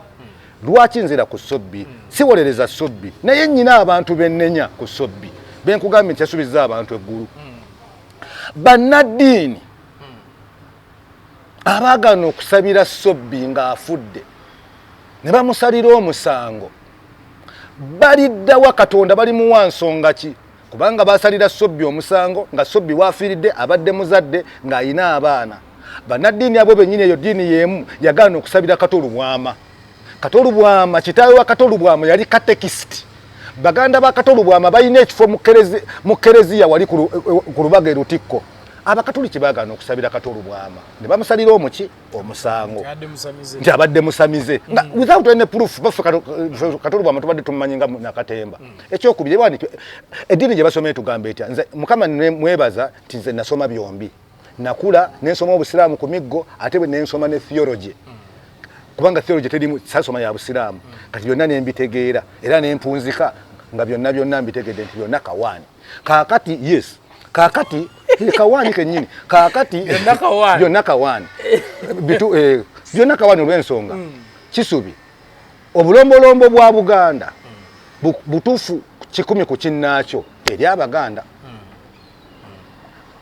lwaki nzira ku Sobbi? Siwolereza Sobbi, naye nnyina abantu bennenya ku Sobbi, benkugambye nti yasubiza abantu eggulu. Bannaddiini abaagana okusabira Sobbi ng'afudde ne bamusalira omusango. Baliddawa Katonda? Balimuwa nsonga ki? Kubanga basalira Sobbi omusango nga Sobbi wafiiridde abadde muzadde ng'ayina abaana. Bannaddiini abo bennyini, eyo ddiini y'emu yagaana okusabira Kato Lubwama. Kato Lubwama, kitaawe wa Kato Lubwama yali katekisiti. Baganda ba Kato Lubwama balina ekifo mu kereziya wali ku Lubaga e Lutikko. Abakatuliki baagaana okusabira Kato Lubwama ne bamusalira omuki omusango nti abadde musamize nga without any proof. Baffe Kato Lubwama tubadde tumumanyi nga nakatemba. Ekyokubiri, eddiini gye basoma etugamba etya? Nze Mukama mwebaza nti nze nasoma byombi. Nakula nensoma obusiraamu ku miggo, ate bwe nensoma ne theology, kubanga theology terimu sasoma ya busiraamu. Kati byonna nembitegeera era nempunzika nga byonna byonna mbitegedde nti byonna kawaani. Kaakati yes, kaakati kawaani kennyini, kaakati byonna kawaani, byonna kawaani olw'ensonga Kisubi, obulombolombo bwa Buganda butuufu 100 ku kinnaakyo eri Abaganda.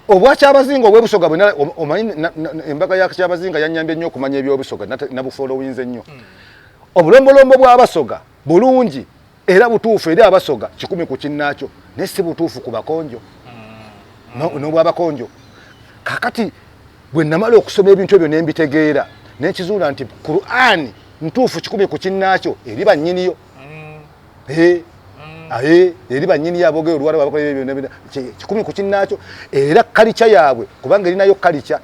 Obwakyabazinga obwebusoga, omanyi embaga ya Kyabazinga yanyambye nnyo okumanya ebyobusoga, nabufollowinze nnyo. Obulombolombo bw'Abasoga bulungi era butuufu eri Abasoga 100 ku kinnaakyo, naye si butuufu ku Bakonjo n'obwabakonjo. Kakati bwe namala okusoma ebintu ebyo nembitegeera, nenkizuula nti Qur'ani ntuufu 100 ku kinnaakyo eri bannyiniyo, eri bannyiniyo aboogera Oluwarabu, abakola 100 ku kinnaakyo, era culture yaabwe, kubanga erinayo culture.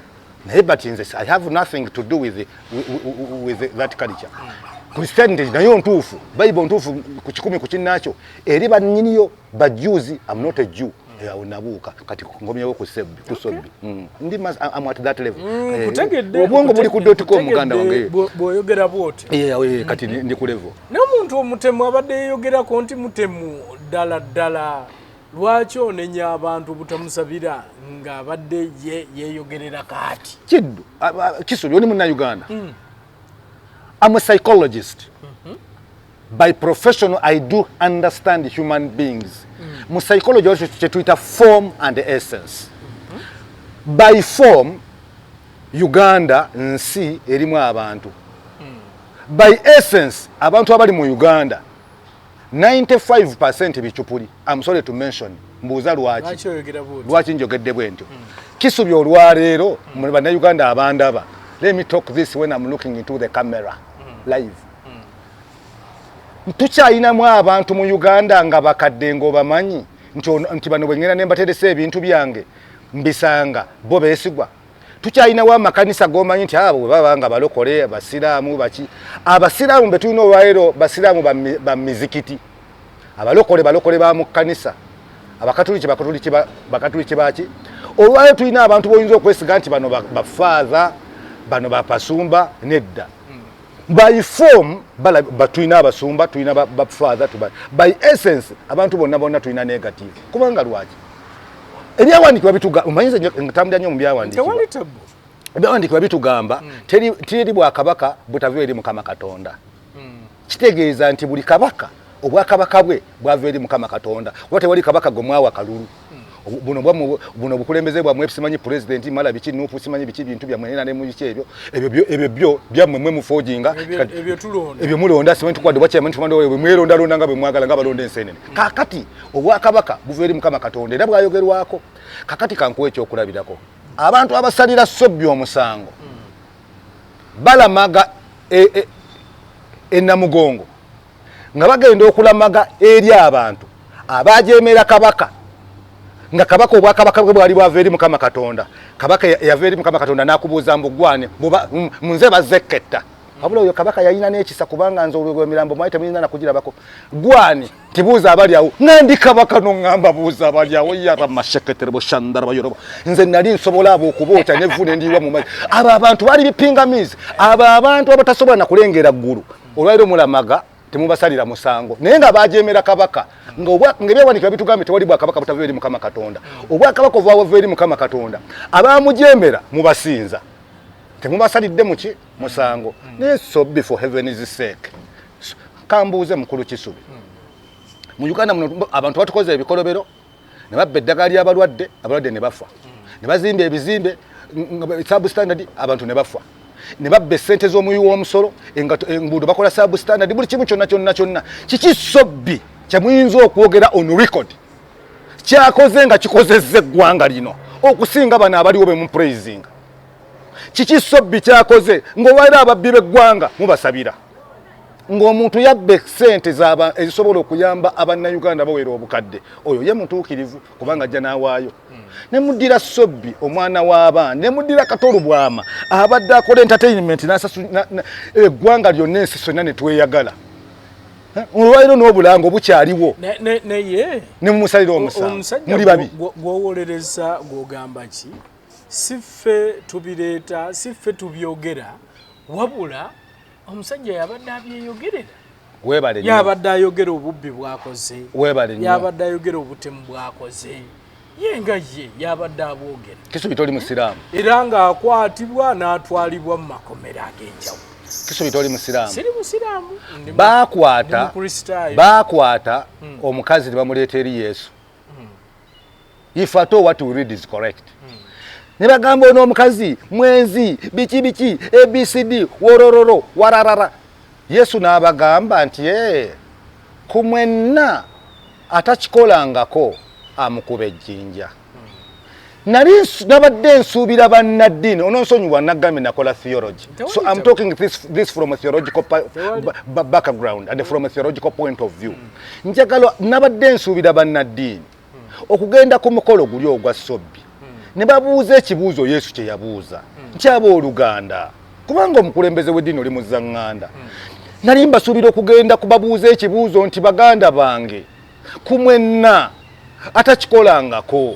Naye but nze I have nothing to do with that culture. Christianity nayo ntuufu, Bible ntuufu ku 100 ku kinnaakyo eri bannyiniyo ba Jews. I'm not a Jew. Awo nabuuka. Kati ngomyewo ku sebbi, ku Sobbi. Ndi I'm at that level. Obwongo buli ku dot com, muganda wange. Bw'oyogera bw'otyo. Kati ndi ku level. Naye omuntu omutemu abadde yeeyogerako nti mutemu ddala ddala, lwaki onenya abantu obutamusabira ng'abadde ye yeeyogerera kaati? Kiddu Kisubi, oli Munnayuganda. I'm a psychologist by professional. I do understand human beings. Mu psychology wakyo kyetuyita form and essence. By form, Uganda nsi erimu abantu. By essence, abantu abali mu Uganda 95% bicupuli. I'm sorry to mention. Mbuuza lwaki? Lwaki oyogera bw'otyo? Lwaki njogedde bwe ntyo, Kisubi? Olwaleero mu Bannayuganda abandaba, let me talk this when I'm looking into the camera live. Tukyayinamu abantu mu Uganda nga bakadde ng'obamanyi nti bano bwe ngenda ne mbateresa ebintu byange mbisanga bo beesigwa. Tukyayinawo amakanisa g'omanyi nti abo bwe baba nga balokole, Abasiraamu baki? Abasiraamu be tulina olwaleero basiraamu ba mizikiti, abalokole balokole ba mu kkanisa, Abakatuliki bakatuliki bakatuliki baki? Olwaleero tulina abantu boyinza okwesiga nti bano bafaatha, bano bapasumba? Nedda. By form tulina abasumba, tulina bafather. By essence, abantu bonna bonna tulina negative. Kubanga lwaki? Ebyawandiikibwa bituga, omanyize ntambulira nnyo mu byawandiikibwa. Tewali tabu. Ebyawandiikibwa bitugamba teri bwakabaka butava eri Mukama Katonda. Kitegeeza nti buli kabaka obwakabaka bwe bwava eri Mukama Katonda, kuba tewali kabaka gwe mwawa kalulu. Buno bwammwe, buno obukulembeze bwammwe, simanyi pulezidenti mala biki, NUP simanyi biki, bintu byammwe era ne mu biki ebyo, ebyo byo byammwe mwe mufoojinga. Ebyo tulonda. Ebyo mulonda, simanyi tukwadde bwakyama, tumadde bwe mwerondalonda nga bwe mwagala, nga balonda ensenene. Kaakati obwakabaka buva eri Mukama Katonda era bwayogerwako. Kakati kankuwa ekyokulabirako. Abantu abasalira Sobbi omusango balamaga e Namugongo, nga bagenda okulamaga eri abantu abajemera kabaka, nga kabaka obwakabaka bwe bwali bwava eri Mukama Katonda. Kabaka yava eri Mukama Katonda n'akubuuza mbu gwane munze bazekketta. Wabula oyo kabaka yalina n'ekisa, kubanga nze olwo emirambo mwali temuyinza nakugirabako. Gwani tibuuza abali awo, nga ndi kabaka noŋŋamba buuza abali awo. Yaramasheketerebo shandarabayorobo. Nze nali nsobola abo okubookya nevvu nendiyiwa mu mazzi. Abo abantu baali bipingamizi, abo abantu abatasobola nakulengera ggulu. Olwaliro mulamaga temubasalira musango, naye nga bajemera kabaka, ngaebyawandiikibwa bitugambye tewali bwakabaka butava eri Mukama Katonda. Obwakabaka obwava eri Mukama Katonda, abamujemera mubasinza, temubasalidde muki musango. Naye Sobbi, for heaven's sake, kambuuze mukulu Kisubi, mu Uganda muno abantu batukoze ebikolobero ne babba eddagala ly'abalwadde, abalwadde ne bafa, ne bazimba ebizimbe substandard, abantu ne bafa. Ne babba essente z'omuwi w'omusolo, enguudo bakola substandard, buli kimu kyonna kyonna kyonna. Kiki Sobbi kyemuyinza okwogera on record kyakoze nga kikozezza eggwanga lino okusinga bano abaliwo be mupraisinga? Kiki Sobbi kyakoze ng'olwaliro ababbi b'eggwanga mubasabira, ng'omuntu yabba sente zaba ezisobola okuyamba abannayuganda bawera obukadde? Oyo ye mutuukirivu kubanga ajja n'awaayo. Ne muddira Sobbi omwana w'abaana, ne muddira Katolu Bwama abadde akola entertainment eggwanga lyonna, ensi sonna ne tweyagala. Olwaliro n'obulango bukyaliwo. Naye ne mumusalira omusango, muli babi. Gwowolereza, gwogamba ki? Si ffe tubireeta, si ffe tubyogera, wabula omusajja yabadde abyeyogerera. Webale. Yabadde ayogera obubbi bwakoze. Webale nnyo. Yabadde ayogera obutemu bwakoze, ye nga ye yabadde abwogera. Kisubi, toli musiraamu? Era ng'akwatibwa n'atwalibwa mu makomera ag'enjawulo. Kisubi, toli musiraamu? Siri musiraamu. Bakwata, bakwata omukazi ne bamuleeta eri Yesu. If at all what we read is correct, ne bagamba ono omukazi mwenzi, biki biki, ABCD, worororo wararara. Yesu n'abagamba nti, e ku mwenna atakikolangako amukuba ejjinja. Nali nabadde nsuubira bannaddiini, ononsonyiwa, nagambye nakola theology, so I'm talking this from a theological background and from a theological point of view. Njagala, nabadde nsuubira bannaddiini okugenda ku mukolo guli ogwa Sobbi ne babuuza ekibuuzo Yesu kye yabuuza nti, abooluganda, kubanga omukulembeze w'eddiini oli muzzaŋŋanda, nali mbasuubira okugenda kubabuuza ekibuuzo nti, baganda bange, ku mwenna atakikolangako.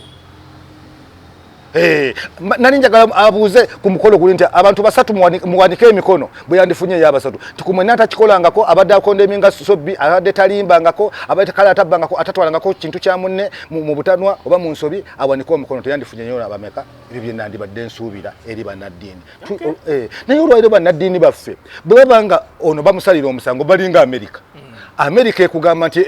Nali njagala abuuze ku mukolo guli nti abantu basatu muwanike emikono, bwe yandifunye eyabasatu, nti ku mwenna atakikolangako, abadde acondemninga Sobbi, abadde talimbangako, abadde kale atabbangako, atatwalangako kintu kya munne mu butanwa oba mu nsobi, awanike omukono. Teyandifunye nyo abameka? Ebyo bye nandibadde nsuubira eri bannaddiini. Naye olwaliro bannaddiini baffe bwe baba nga ono bamusalira omusango, balinga Amerika. Amerika ekugamba nti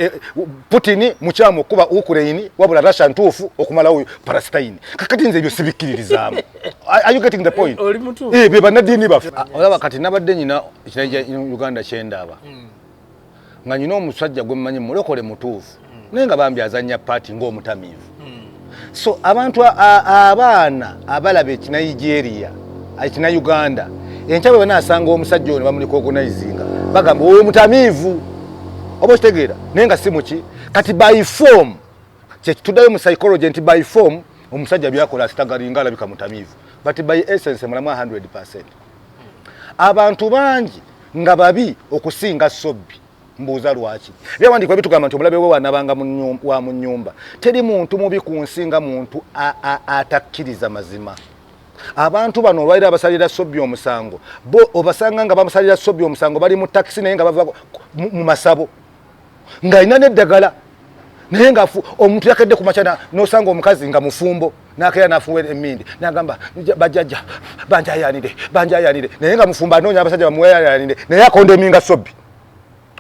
Putin mukyamu okuba Ukraine, wabula Russia ntuufu okumalawo Palestine. Kakati nze ebyo sibikkiririzaamu. Are you getting the point? Oli mutuufu. Bye bannaddiini baffe. Ah, olaba kati nabadde nyina ekiragi kya Uganda kyendaba nga nyina omusajja gwe mmanyi mulokole mutuufu, naye nga bambi azannya part ng'omutamiivu. So abantu abaana abalaba ekinigeria, ekinauganda, enkya bwe banaasanga omusajja oyo ne bamurecognizinga, bagamba oyo mutamiivu, oba okitegeera, naye nga si muki. Kati by form, kyekituddayo mu psychology nti by form omusajja byakola asitagalinga alabika mutamiivu, but by essence mulamu 100. Abantu bangi nga babi okusinga Sobbi. Mbuuza lwaki? Byawandiikibwa bitugamba nti omulabe we wanabanga wa mu nnyumba. Teri muntu mubi ku nsi nga muntu atakkiriza mazima. Abantu bano olwaliro abasalira Sobbi omusango, bo obasanga nga bamusalira Sobbi omusango bali mu takisi, naye nga bava mu masabo, ng'alina n'eddagala, naye nga omuntu yakedde ku makya n'osanga omukazi nga mufumbo n'akeera n'afuuwa emmindi n'agamba, bajjajja banjayanire, banjayanire, naye nga mufumbo, anoonya abasajja bamuwayanire, naye acondemninga Sobbi.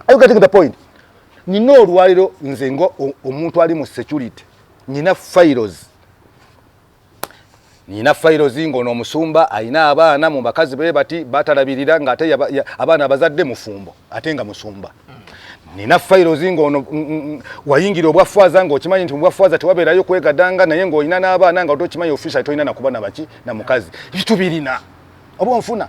Are you getting the point? Nina olwaliro nze nga omuntu ali mu security, nina files, nina files ng'ono omusumba ayina abaana mu bakazi be bati batalabirira, ng'ate abaana abazadde mufumbo ate nga musumba. Nina files ng'ono wayingira obwafaaza ng'okimanyi nti mubwafaaza tewabeerayo kwegadanga, naye ng'olina n'abaana, nga tokimanyi official tolina nakuba nabaki na mukazi. Tubirina oba onfuna?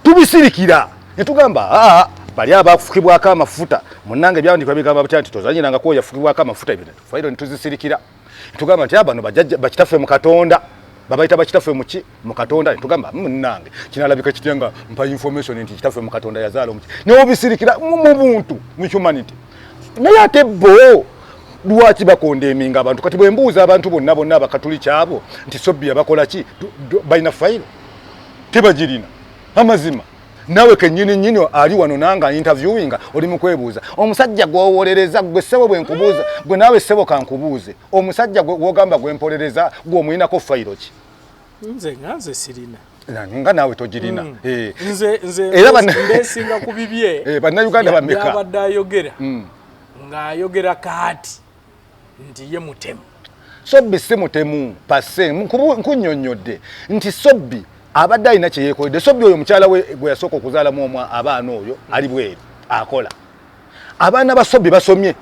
Tubisirikira ne tugamba, aa bali abafukibwako amafuta. Munnange, ebyawandikibwa bigamba batya? Nti tozanyirangako oyo yafukibwako amafuta. Ebyo fayiro netuzisirikira, tugamba nti abano bajjajja bakitaffe mu Katonda, babayita bakitaffe muki mu Katonda. Netugamba, munnange, kinalabika kitya nga mpa information nti kitaffe mu Katonda yazaala omuki? Newobisirikira mu buntu, mu humanity. Naye ate bo lwaki bacondemninga abantu? Kati bwe mbuuza abantu bonna bonna abakatuliki abo nti Sobbi yabakola ki, balina fayiro? Tebagirina. Amazima, naawe kennyini nnyini ali wano nanga interviewinga, oli mu kwebuuza omusajja gwowolereza. Gwe ssebo, bwe nkubuuza gwe, naawe ssebo kankubuuze, omusajja gwogamba gwempolereza, gwe omuyinako fayiro ki? Nze nga nze sirina. Nga naawe togirina. Nze nze Era mbesinga ku bibye. Bannayuganda bameka? Byabadde ayogera, ng'ayogera kaati nti ye mutemu. Sobbi si mutemu per se. Nkunnyonnyodde nti Sobbi Abadde alina kyeyekoledde. Sobbi oyo mukyala we gwe yasooka okuzaalamu omwa abaana, oyo ali bweru akola. Abaana ba Sobbi basomye.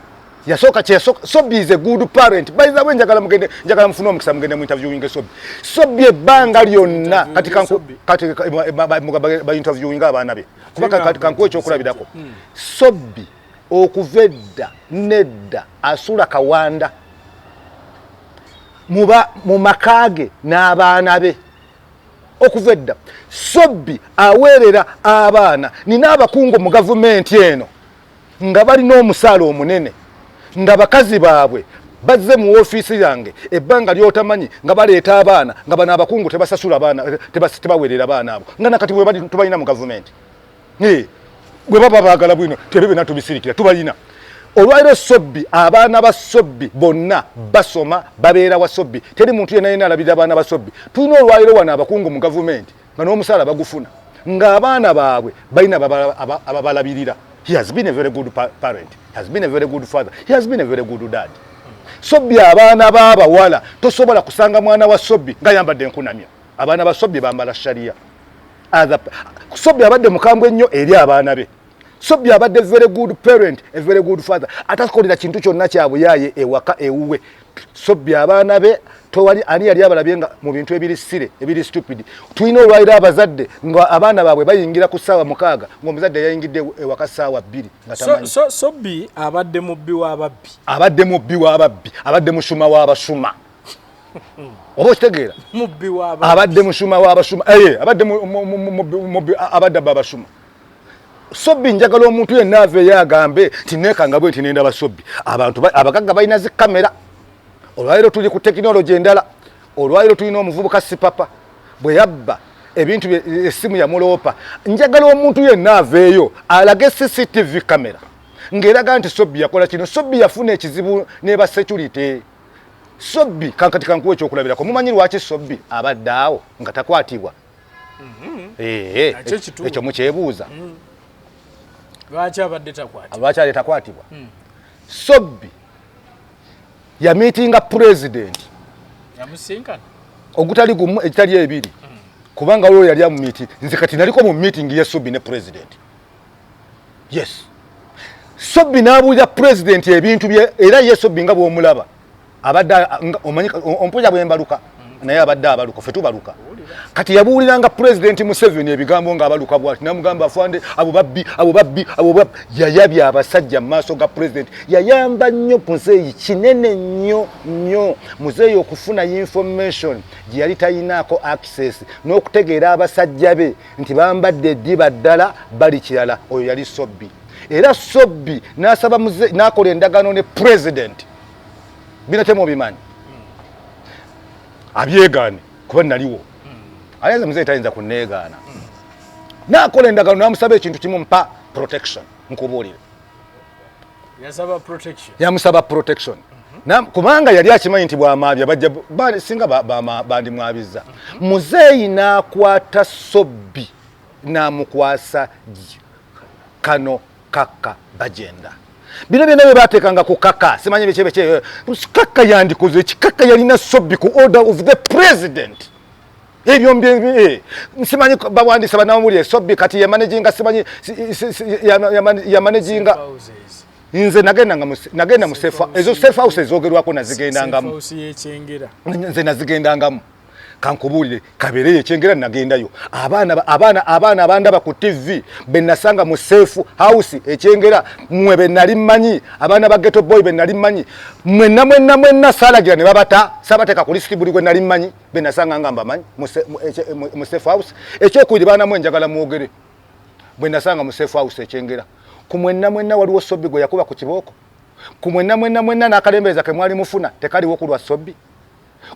Yasooka kyeyasooka. Sobbi is a good parent, by the way. Njagala mugende, njagala mufune omukisa mugende mu interviewing Sobbi. Sobbi ebbanga lyonna kati kanku kati ba interviewing abaana be, kuba kati kankuwa ekyokulabirako. Sobbi okuva edda nedda asula Kawanda muba mu maka ge n'abaana be. Okuva edda Sobbi aweerera abaana. Nina abakungu mu gavumenti eno nga balina omusaala omunene, nga bakazi baabwe bazze mu ofiisi yange ebbanga lyotamanyi nga baleeta abaana, nga bano abakungu tebasasula baana, tebaweerera baana abo, nga nakati bwe bali tubalina mu gavumenti. Bwe baba baagala bwino tebyo byonna tubisirikira, tubalina. Olwaliro Sobbi, abaana ba Sobbi bonna basoma, babeera wa Sobbi. Teri muntu yenna yenna alabirira abaana ba Sobbi. Tulina olwaliro wano abakungu mu gavumenti nga n'omusaala bagufuna, ng'abaana baabwe balina ababalabirira. He has been a very good parent, he has been a very good father, he has been a very good dad. Sobbi abaana b'abawala, tosobola kusanga mwana wa Sobbi ng'ayambadde enkunamya. Abaana ba Sobbi bambala sharia. Sobbi abadde mukambwe ennyo eri abaana be. Sobbi abadde very good parent, a very good father, atakolera kintu kyonna kyabuyaaye ewaka ewuwe. Sobbi abaana be tewali ani yali abalabye nga mu bintu ebiri silly, ebiri stupid. Tulina olwaliro abazadde nga abaana baabwe bayingira ku ssaawa 6, ng'omuzadde yayingidde ewaka ssaawa 2 nga tamanyi. So Sobbi abadde mubbi w'ababbi. Abadde mubbi w'ababbi, abadde musuma w'abasuma, oba okitegeera? Mubbi w'ababbi. Abadde musuma w'abasuma, eye abadde mubbi, abadde abba abasuma. Sobbi njagala omuntu yenna aveeyo agambe nti neekanga bwe nti nendaba Sobbi. Abantu abagagga balina zi kamera. Olwaliro tuli ku tekinologi endala. Olwaliro tulina omuvubuka Sipapa, bwe yabba ebintu bye, essimu yamuloopa. Njagala omuntu yenna aveeyo alage CCTV kamera ng'eraga nti Sobbi yakola kino. Sobbi yafuna ekizibu neba security. Sobbi kankati kankuwa ekyokulabirako. Mumanyi lwaki Sobbi abadde awo nga takwatibwa? Nakyo kituufu. Ekyo mukyebuuza. Lwaki abadde takwatibwa? Lwaki ali takwatibwa? Sobbi yamiitinga president. Yamusinkana. Ogutali gumu, ekitali ebiri, kubanga waliwo yali amumiiti. Nze kati naliko mu meeting ya Sobbi ne president. Yes, Sobbi n'abuulira president ebintu bye. Era ye Sobbi nga bw'omulaba abadde omanyi ompuja bwe mbaluka, naye abadde abaluka, ffe tubaluka. Kati yabuuliranga President Museveni ebigambo ng'abaluka bwati, namugamba, "Afande, abo babbi, abo babbi, abo babbi." Yayabya abasajja mu maaso ga president. Yayamba nnyo muzeeyi kinene nnyo nnyo, muzeeyi okufuna information gye yali talinaako access n'okutegeera abasajja be nti bambadde eddiba ddala bali kirala. Oyo yali Sobbi. Era Sobbi n'asaba n'akola endagaano ne president. Bino temubimanyi, abyegaane kuba naliwo. Ayenza muzeeyi tayinza kuneegaana. N'akola endagaano n'amusaba ekintu kimu: "Mpa protection." Nkubuulire. Yasaba protection. Yamusaba protection. Kubanga yali akimanyi nti bwamaabya bajja singa bandimwabizza. Muzeeyi n'akwata Sobbi n'amukwasa kano Kaka Bagenda. Bino byonna bye bateekanga ku Kaka, simanyi biki biki, Kaka yandikoze eki? Kaka yalina Sobbi ku order of the president. Ebyo simanyi bawandiisa banamawulire. Sobbi kati yamanaginga, simanyi yamanaginga. Houses. Nze nagenda mu safe, ezo safe house ezogerwako nazigendangamu. Safe house y'Ekyengera. Nze nazigendangamu. Kankubuulire, kabeereyo Ekyengera nagendayo. Abaana abandaba ku TV be nasanga mu safe house Ekyengera, mmwe be nali mmanyi, abaana ba ghetto boy be nali mmanyi, mwenna mwenna mwenna saalagira ne babata, sabateeka ku lisiti. Buli gwe nali mmanyi be nasanga nga mbamanyi mu safe house. Ekyokubiri, baana mwe, njagala mwogere bwe nasanga mu safe house Ekyengera. Ku mwenna mwenna waliwo Sobbi gwe yakuba ku kibooko? Ku mwenna mwenna mwenna n'akalembereza ke mwali mufuna tekaliwo ku lwa Sobbi?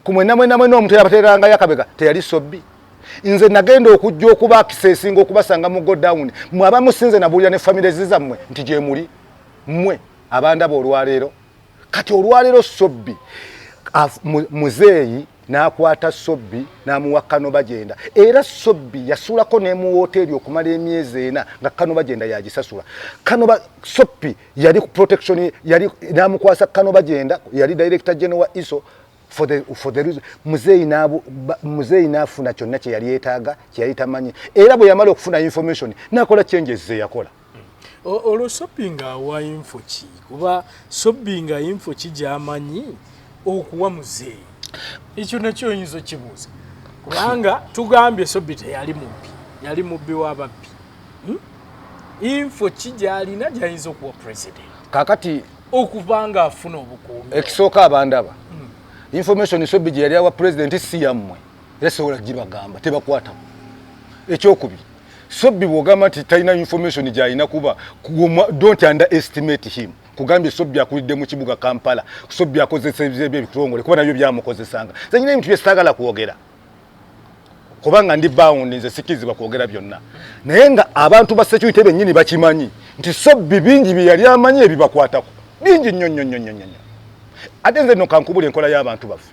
Ku mwenna mwenna mwenna omuntu yabateerangayo akabega teyali Sobbi? Nze nagenda okujja okuba akiseesinga okubasanga mu godown. Mwe abamu sinze nabuulira ne famire zammwe nti gyemuli, mmwe abandaba olwaleero. Kati olwaleero Sobbi muzeeyi n'akwata Sobbi n'amuwa Kano Bagenda. Era Sobbi yasulako ne mu woteeri okumala emyezi 4, nga Kano Bagenda yagisasula. Kano Sobbi yali ku protection, yali n'amukwasa Kano Bagenda, yali director general wa ISO. For the reason muzeeyi n'afuna kyonna kye yali yeetaaga, kye yali tamanyi. Era bwe yamala okufuna information, n'akola changes ze yakola. Olwo Sobi nga awa info ki? Kuba Sobi nga info ki gy'amanyi okuwa muzeeyi? Ekyo nakyo oyinza okibuuza, kubanga tugambye Sobi teyali mubbi, yali mubbi w'ababbi. Info ki gy'alina gy'ayinza okuwa president Kakati okuba nga afuna obukuumi? Ekisooka, abandaba, information Sobi gye yali awa president si yammwe, era sobola gibagamba, tebakwatako. Ekyokubiri, Sobi bw'ogamba nti talina information gy'alina, kuba don't underestimate him. Kugambye Sobi akulidde mu kibuga Kampala. Sobi akozesa ebyo ebitongole, kuba nabyo byamukozesanga. Nze nyina ebintu byesitaagala kwogera, kubanga ndi bound, nze sikirizibwa kwogera byonna. Naye nga abantu ba security bennyini bakimanyi nti Sobi bingi bye yali amanyi ebibakwatako, bingi nnyo nnyo nnyo nnyo nnyo. Ate nze nno kankubula enkola y'abantu baffe.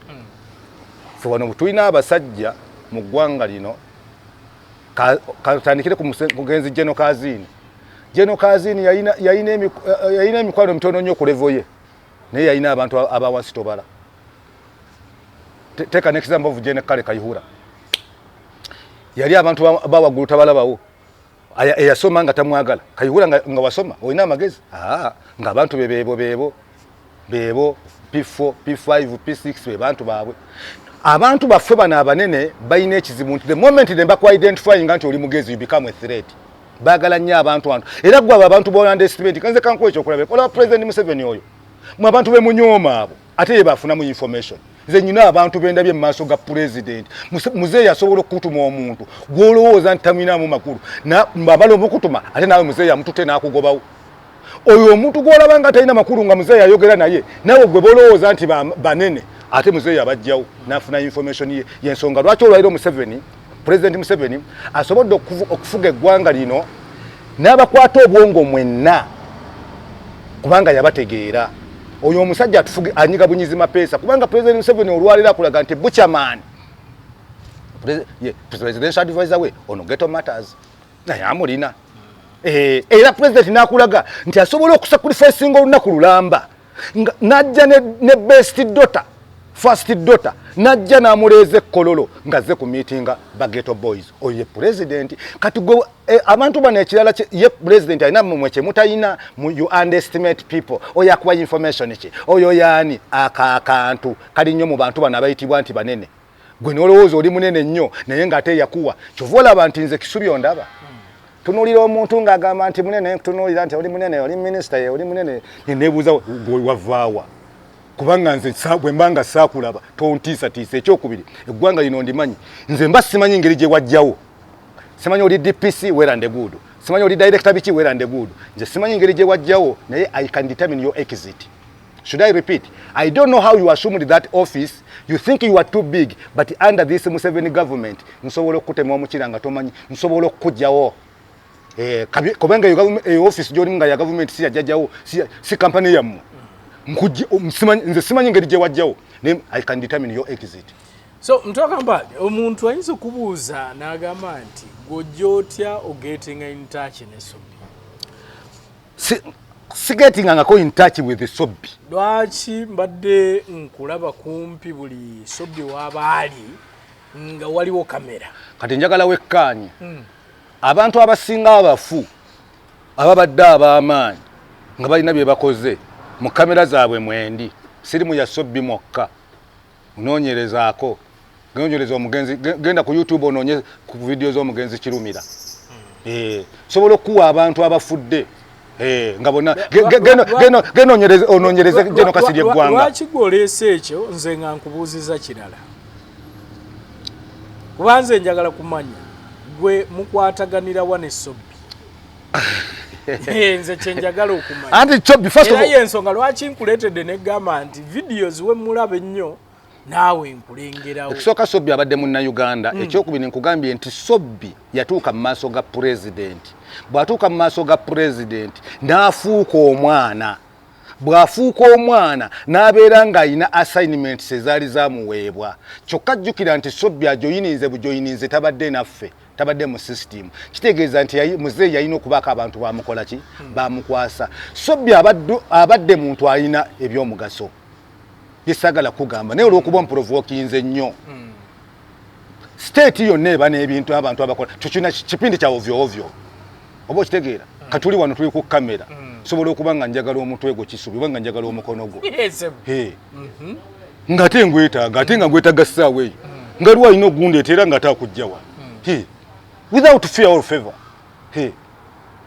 Ffe wano tulina abasajja mu ggwanga lino. Katandikire ku mugenzi General Kazini. General Kazini yalina emikwano mitono nnyo ku level ye, naye yalina abantu abawansi tobala. Take an example of Gen Kale Kayihura. Yali abantu bawaggulu tabalabawo. Eyasoma nga tamwagala Kayihura, nga wasoma olina amagezi, nga abantu be beebo beebo beebo P4, P5, P6, be bantu baabwe. Abantu baffe bano abanene balina ekizibu nti the moment ne baku-identifyinga nti oli mugezi, you become a threat. Baagala nnyo abantu antu. Era gwe abo abantu b'ounderestimate, kanze kankuwa ekyokulabira. Olaba President Museveni oyo, mwe abantu bemunyooma abo, ate ye bafunamu information. Nze nyina abantu bendabye mu maaso ga president. Muzeeyi asobola okukutuma omuntu gw'olowooza nti tamwinamu makulu, bamala omukutuma, ate naawe muzeeyi amutute n'akugobawo. Oyo omuntu gw'olaba nga talina makulu, nga muzeeyi ayogera naye, naawe gwe bolowooza nti banene, ate muzeeyi abajjawo n'afuna information ye. Yensonga lwaki olwaliro Museveni, President Museveni asobodde okufuga eggwanga lino n'abakwata obwongo mwenna, kubanga yabategeera. Oyo omusajja atufuge anyiga bunyizi mapeesa, kubanga President Museveni olwaliro akulaga nti buchaman, presidential advisor we ono ghetto matters, naye amulina. Era president n'akulaga nti asobola okusacrificinga olunaku lulamba, n'ajja ne best daughter, first daughter, n'ajja n'amuleeza ekkololo ng'azze ku meetinga ba ghetto boys. Oyo ye president. Kati gwe abantu bano ekirala, ye president alina mumwe kye mutalina. You underestimate people. Oyo akuwa information ki? Oyo yaani? Akantu kali nnyo mu bantu bano abayitibwa nti banene. Gwe n'olowooza oli munene nnyo, naye ng'ate yakuwa. Kyova olaba nti nze Kisubi ondaba, tunuulira omuntu ng'agamba nti munene, tunuulira nti oli munene, oli minisita, ye oli munene, neneebuuza gwe wavaawa, kubanga nze bwe mba nga saakulaba tontiisatiisa. Ekyokubiri, eggwanga lino ndimanyi. Nze mba simanyi ngeri gye wajjawo. Simanyi oli DPC, well and good. Simanyi oli director biki, well and good. Nze simanyi ngeri gye wajjawo, naye I can determine your exit. Should I repeat? I don't know how you assumed that office. You think you are too big, but under this Museveni government, nsobola okukutema omukira nga tomanyi, nsobola okukugjawo. Kubanga eyo office gy'olimu nga ya government, si yajjajjawo, si company yammwe. Nze simanyi ngeri gye wajjawo, naye I can determine your exit. So Mutokambali, omuntu ayinza okubuuza n'agamba nti gw'ojja otya ogetinga in touch ne Sobi? Sigetingangako in touch with Sobbi. Lwaki mbadde nkulaba kumpi buli Sobbi w'aba ali nga waliwo kamera? Kati njagala wekkaanye. Abantu abasinga abafu ababadde ab'amaanyi nga balina bye bakoze, mu kamera zaabwe mwendi. Siri mu ya Sobbi mwokka. Onoonyerezaako, noonyereza omugenzi, genda ku YouTube onoonye ku vidiyo z'omugenzi Kirumira. Sobola okuwa abantu abafudde nga bonna. Genda onoonyereze General Kasirye Eggwanga. Lwaki gwe oleese ekyo, nze nga nkubuuziza kirala? Kuba nze njagala kumanya gwe mukwataganira wa ne Sobbi. Nze kyenjagala okumanya. Anti Sobbi, first of Era all, yensonga lwaki nkuleetedde negamba nti videos we mulaba ennyo naawe nkulengerawo. Ekisooka, Sobbi abadde munnayuganda. Ekyokubiri, nkugambye nti Sobbi yatuuka mu maaso ga pulezidenti. Bw'atuuka mu maaso ga pulezidenti n'afuuka omwana. Bw'afuuka omwana n'abeera ng'alina assignments ezaali zamuweebwa. Kyokka jjukira nti Sobbi ajoyininze bujoyininze, tabadde naffe, tabadde mu system. Kitegeeza nti muzeeyi yalina okubaako abantu bamukola ki, bamukwasa. Sobbi abadde muntu alina ebyomugaso. Byesagala kugamba, naye olwokuba mprovokinze nnyo. State yonna eba n'ebintu, abantu abakola kyo kipindi kya ovyo ovyo, oba okitegeera? Katuli wano, tuli ku kamera, sobola okuba nga njagala omutwe gwo Kisubi, oba nga njagala omukono gwo. Yes. Ng'ate ngwetaaga, ate nga ngwetaaga ssaawa eyo, nga lwalina ogundeeta, era ng'ate akujja wano. Hey, without fear or favor. Hey,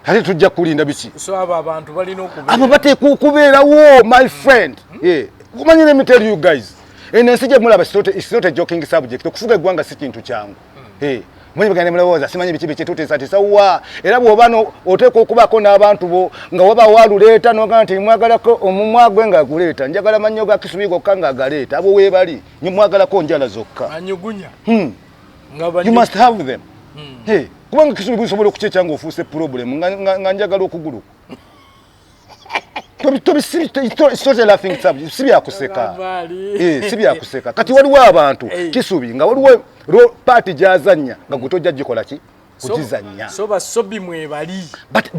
ate tujja kulinda biki? So abo abantu balina okubeera. Abo bateekwa okubeerawo, my friend. Yeah. Kumanyi, let me tell you guys, eno ensi gye mulaba it's not a joking subject. Okufuga eggwanga si kintu kyangu. Hey, mwenye bagenda mulowooza simanyi biki biki, tuteesatiisa wa, era bw'oba oteekwa okubaako n'abantu bo nga waba waluleeta nogaa nti mwagalako omumwa gwe nga guleeta, njagala mannyo ga Kisubi gokka nga galeeta. Abo weebali, mwagalako njala zokka. Anyugunya. Nga You must have them. Hey, kubanga Kisubi gusobola okukyekya nga ofuuse problem, nga njagala okugulu. It's not a laughing subject, si byakuseka. Bali. Eh, si byakuseka. Kati waliwo abantu, Kisubi, nga waliwo part gyazannya nga gwe tojja gikola ki, kugizannya. So basobi mwebali. But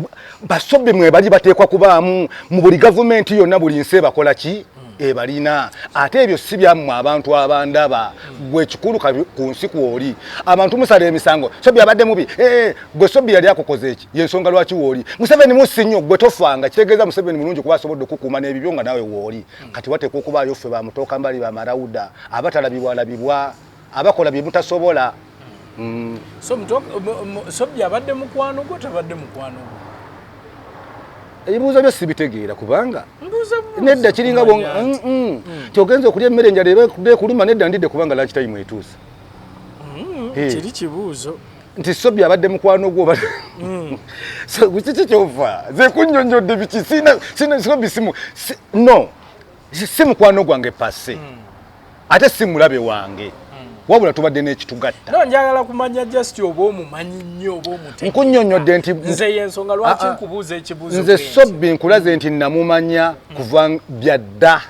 basobi mwebali, bateekwa kubaamu mu buli gavumenti yonna, buli nsi ebakola ki, ebalina. Ate ebyo si byammwe abantu abandaba. Gwe ekikulu ku nsi kwoli, abantu musala emisango, Sobi abadde mubi. Eh, gwe Sobi yali akukoze eki? Yensonga lwaki wooli. Museveni musi nnyo, gwe tofanga. Kitegeeza Museveni mulungi kuba asobodde okukuuma n'ebibyo nga nawe wooli. Kati wateekwa okubaayo ffe bamutooka mbali, bamarauda abatalabibwalabibwa, abakola bye mutasobola. So Sobi abadde mukwano gwo, tabadde mukwano gwo? Ebibuuzo byo sibitegeera kubanga Mbuuza buuza. Nedda, kiringa Kumanya nti. Ti ogenza okulya emmere enjala eba ekuluma. Nedda, ndidde kubanga lunch time etuuse. Hey. Kiri kibuuzo. Nti Sobi abadde mukwano gwo oba? So, kiki kyova ze kunnyonnyodde biki? Sina Sobi simu no, si mukwano gwange pase, ate si mulabe wange, wabula tubadde n'ekitugatta. No, njagala kumanya just oba omumanyi nnyo, oba omutegeera. Nkunnyonnyodde nti Nze yensonga lwaki Ah, ah. nkubuuza ekibuuzo Nze bwe nti. Sobbi nkulaze nti namumanya kuva byadda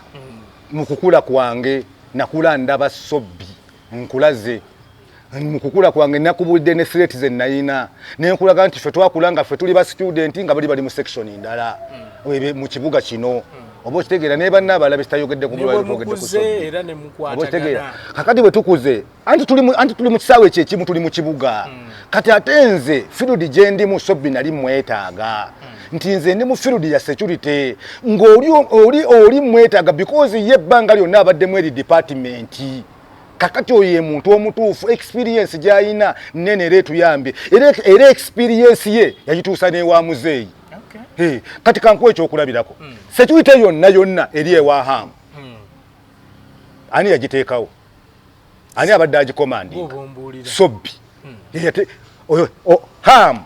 mu kukula kwange. Nakula ndaba Sobbi. Nkulaze mu kukula kwange, nakubulidde ne threat ze nayina, nenkulaga nti ffe twakula nga ffe tuli ba student, nga bali bali mu section ndala mu kibuga kino, oba okitegeera? Naye banna abalala besitayogedde ku Ne bwe twogedde ku mukuze Sobbi. era ne Oba okitegeera? mukwatagana. Kakati bwe tukuze, anti tuli mu kisaawe ekyo ekimu, tuli mu kibuga. Kati ate nze field gye ndimu, Sobbi nali mwetaaga, nti nze ndi mu field ya security, ng'oli oli mwetaaga because ye ebbanga lyonna abaddemu eri department. Kakati oyo ye muntu omutuufu, experience gy'ayina nene era etuyambye, era experience ye yagituusa n'ewa muzeeyi. Okay. Hey, kati kankuwa ekyokulabirako. Security yonna yonna eri ewa Hamu, ani yagiteekawo? Ani abadde agicommandinga? Bw'oba ombuulira. Sobbi. Oyo Ham,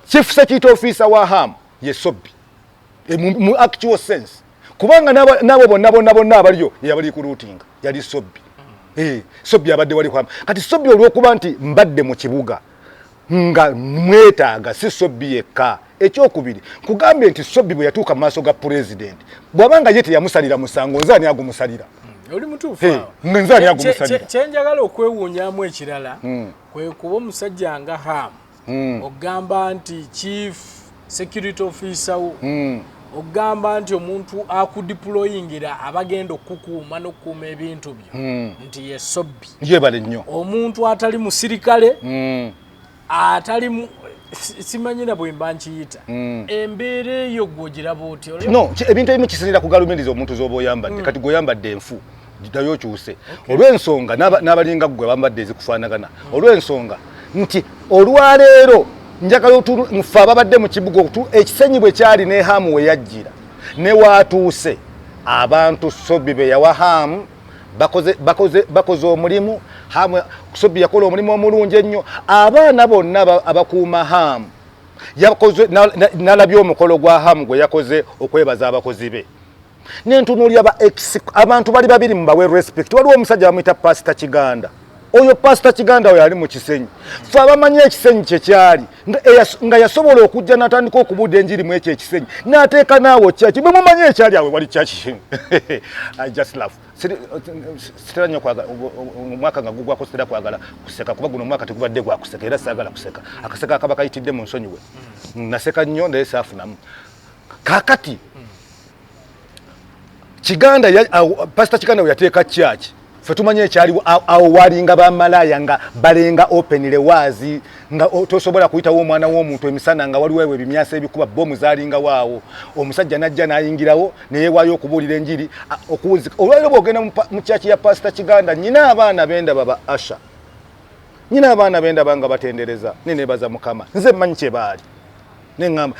chief security officer wa Ham ye Sobbi. E, mu actual sense, kubanga n'abo bonna bonna bonna abaliyo yabali ku routing yali Sobbi. Eh, Sobbi abadde wali kwam. Kati Sobbi, olw'okuba nti mbadde mu kibuga nga mwetaaga, si Sobbi yekka. Ekyokubiri, nkugambye nti Sobbi bwe yatuuka mu maaso ga president, bw'abanga ye teyamusalira musango, nze ani agumusalira? Oli mutuufu Hey, awo. nga nze ani agumusalira? Kyenjagala okwewuunyamu ekirala kwe kuba omusajja nga Ham, ogamba nti chief security officer wo, ogamba nti omuntu akudeployingira abagenda okukuuma n'okukuuma ebintu byo nti ye Sobbi. Yebale nnyo. Omuntu atali musirikale, atali simanyi na bwe mba nkiyita, embeera eyo gw'ogiraba otya? No, ebintu ebimu kisinzira ku galumiriza omuntu z'oba oyambadde. Kati gweoyambadde enfu, ddayo okyuse, olw'ensonga n'abalinga ggwe bambadde ezikufaanagana, olw'ensonga nti olwaleero njagala nfe ababadde mu kibuga ekisenyi bwe kyali ne Hamu we yajjira ne waatuuse, abantu Sobi be yawa Hamu bakoze omulimu. Hamu, Sobi yakola omulimu omulungi ennyo. Abaana bonna abakuuma Hamu yakoze nalabye omukolo gwa Hamu gwe yakoze okwebaza abakozi be, nentunuulira ba ex, abantu bali babiri, mubawe respect. Waliwo omusajja bamuyita Pasita Kiganda. Oyo Pasita Kiganda oyo ali mu Kisenyi, fe abamanyi ekisenyi kyekyali, nga yasobola okujja n'atandika okubudda enjiri mu ekyo ekisenyi, n'ateeka naawo kyaki. Bwe mumanyi ekyali awe wali kyaki. I just laugh. Sitera nnyo kwagala omwaka nga gugwako, sitera kwagala kuseka, kuba guno omwaka tegubadde gwa kuseka, era saagala kuseka. Akaseka akaba kayitidde mu nsonyiwe, naseka nnyo naye saafunamu. Kaakati Kiganda, Pastor Kiganda we yateeka church, ffe tumanyi ekyaliwo awo. Walinga bamalaaya nga balenga openly, waazi nga tosobola kuyitawo omwana w'omuntu emisana, nga waliwo ewo ebimyasa ebikuba bomu zalingawo awo. Omusajja najja n'ayingirawo neyewaayo okubuulira enjiri, okuwuzika. Olwaliro bwogenda mu church ya Pastor Kiganda, nyina abaana bendaba ba usher, nyina abaana bendaba nga batendereza, nenebaza Mukama. Nze mmanyi kye baali, neŋŋamba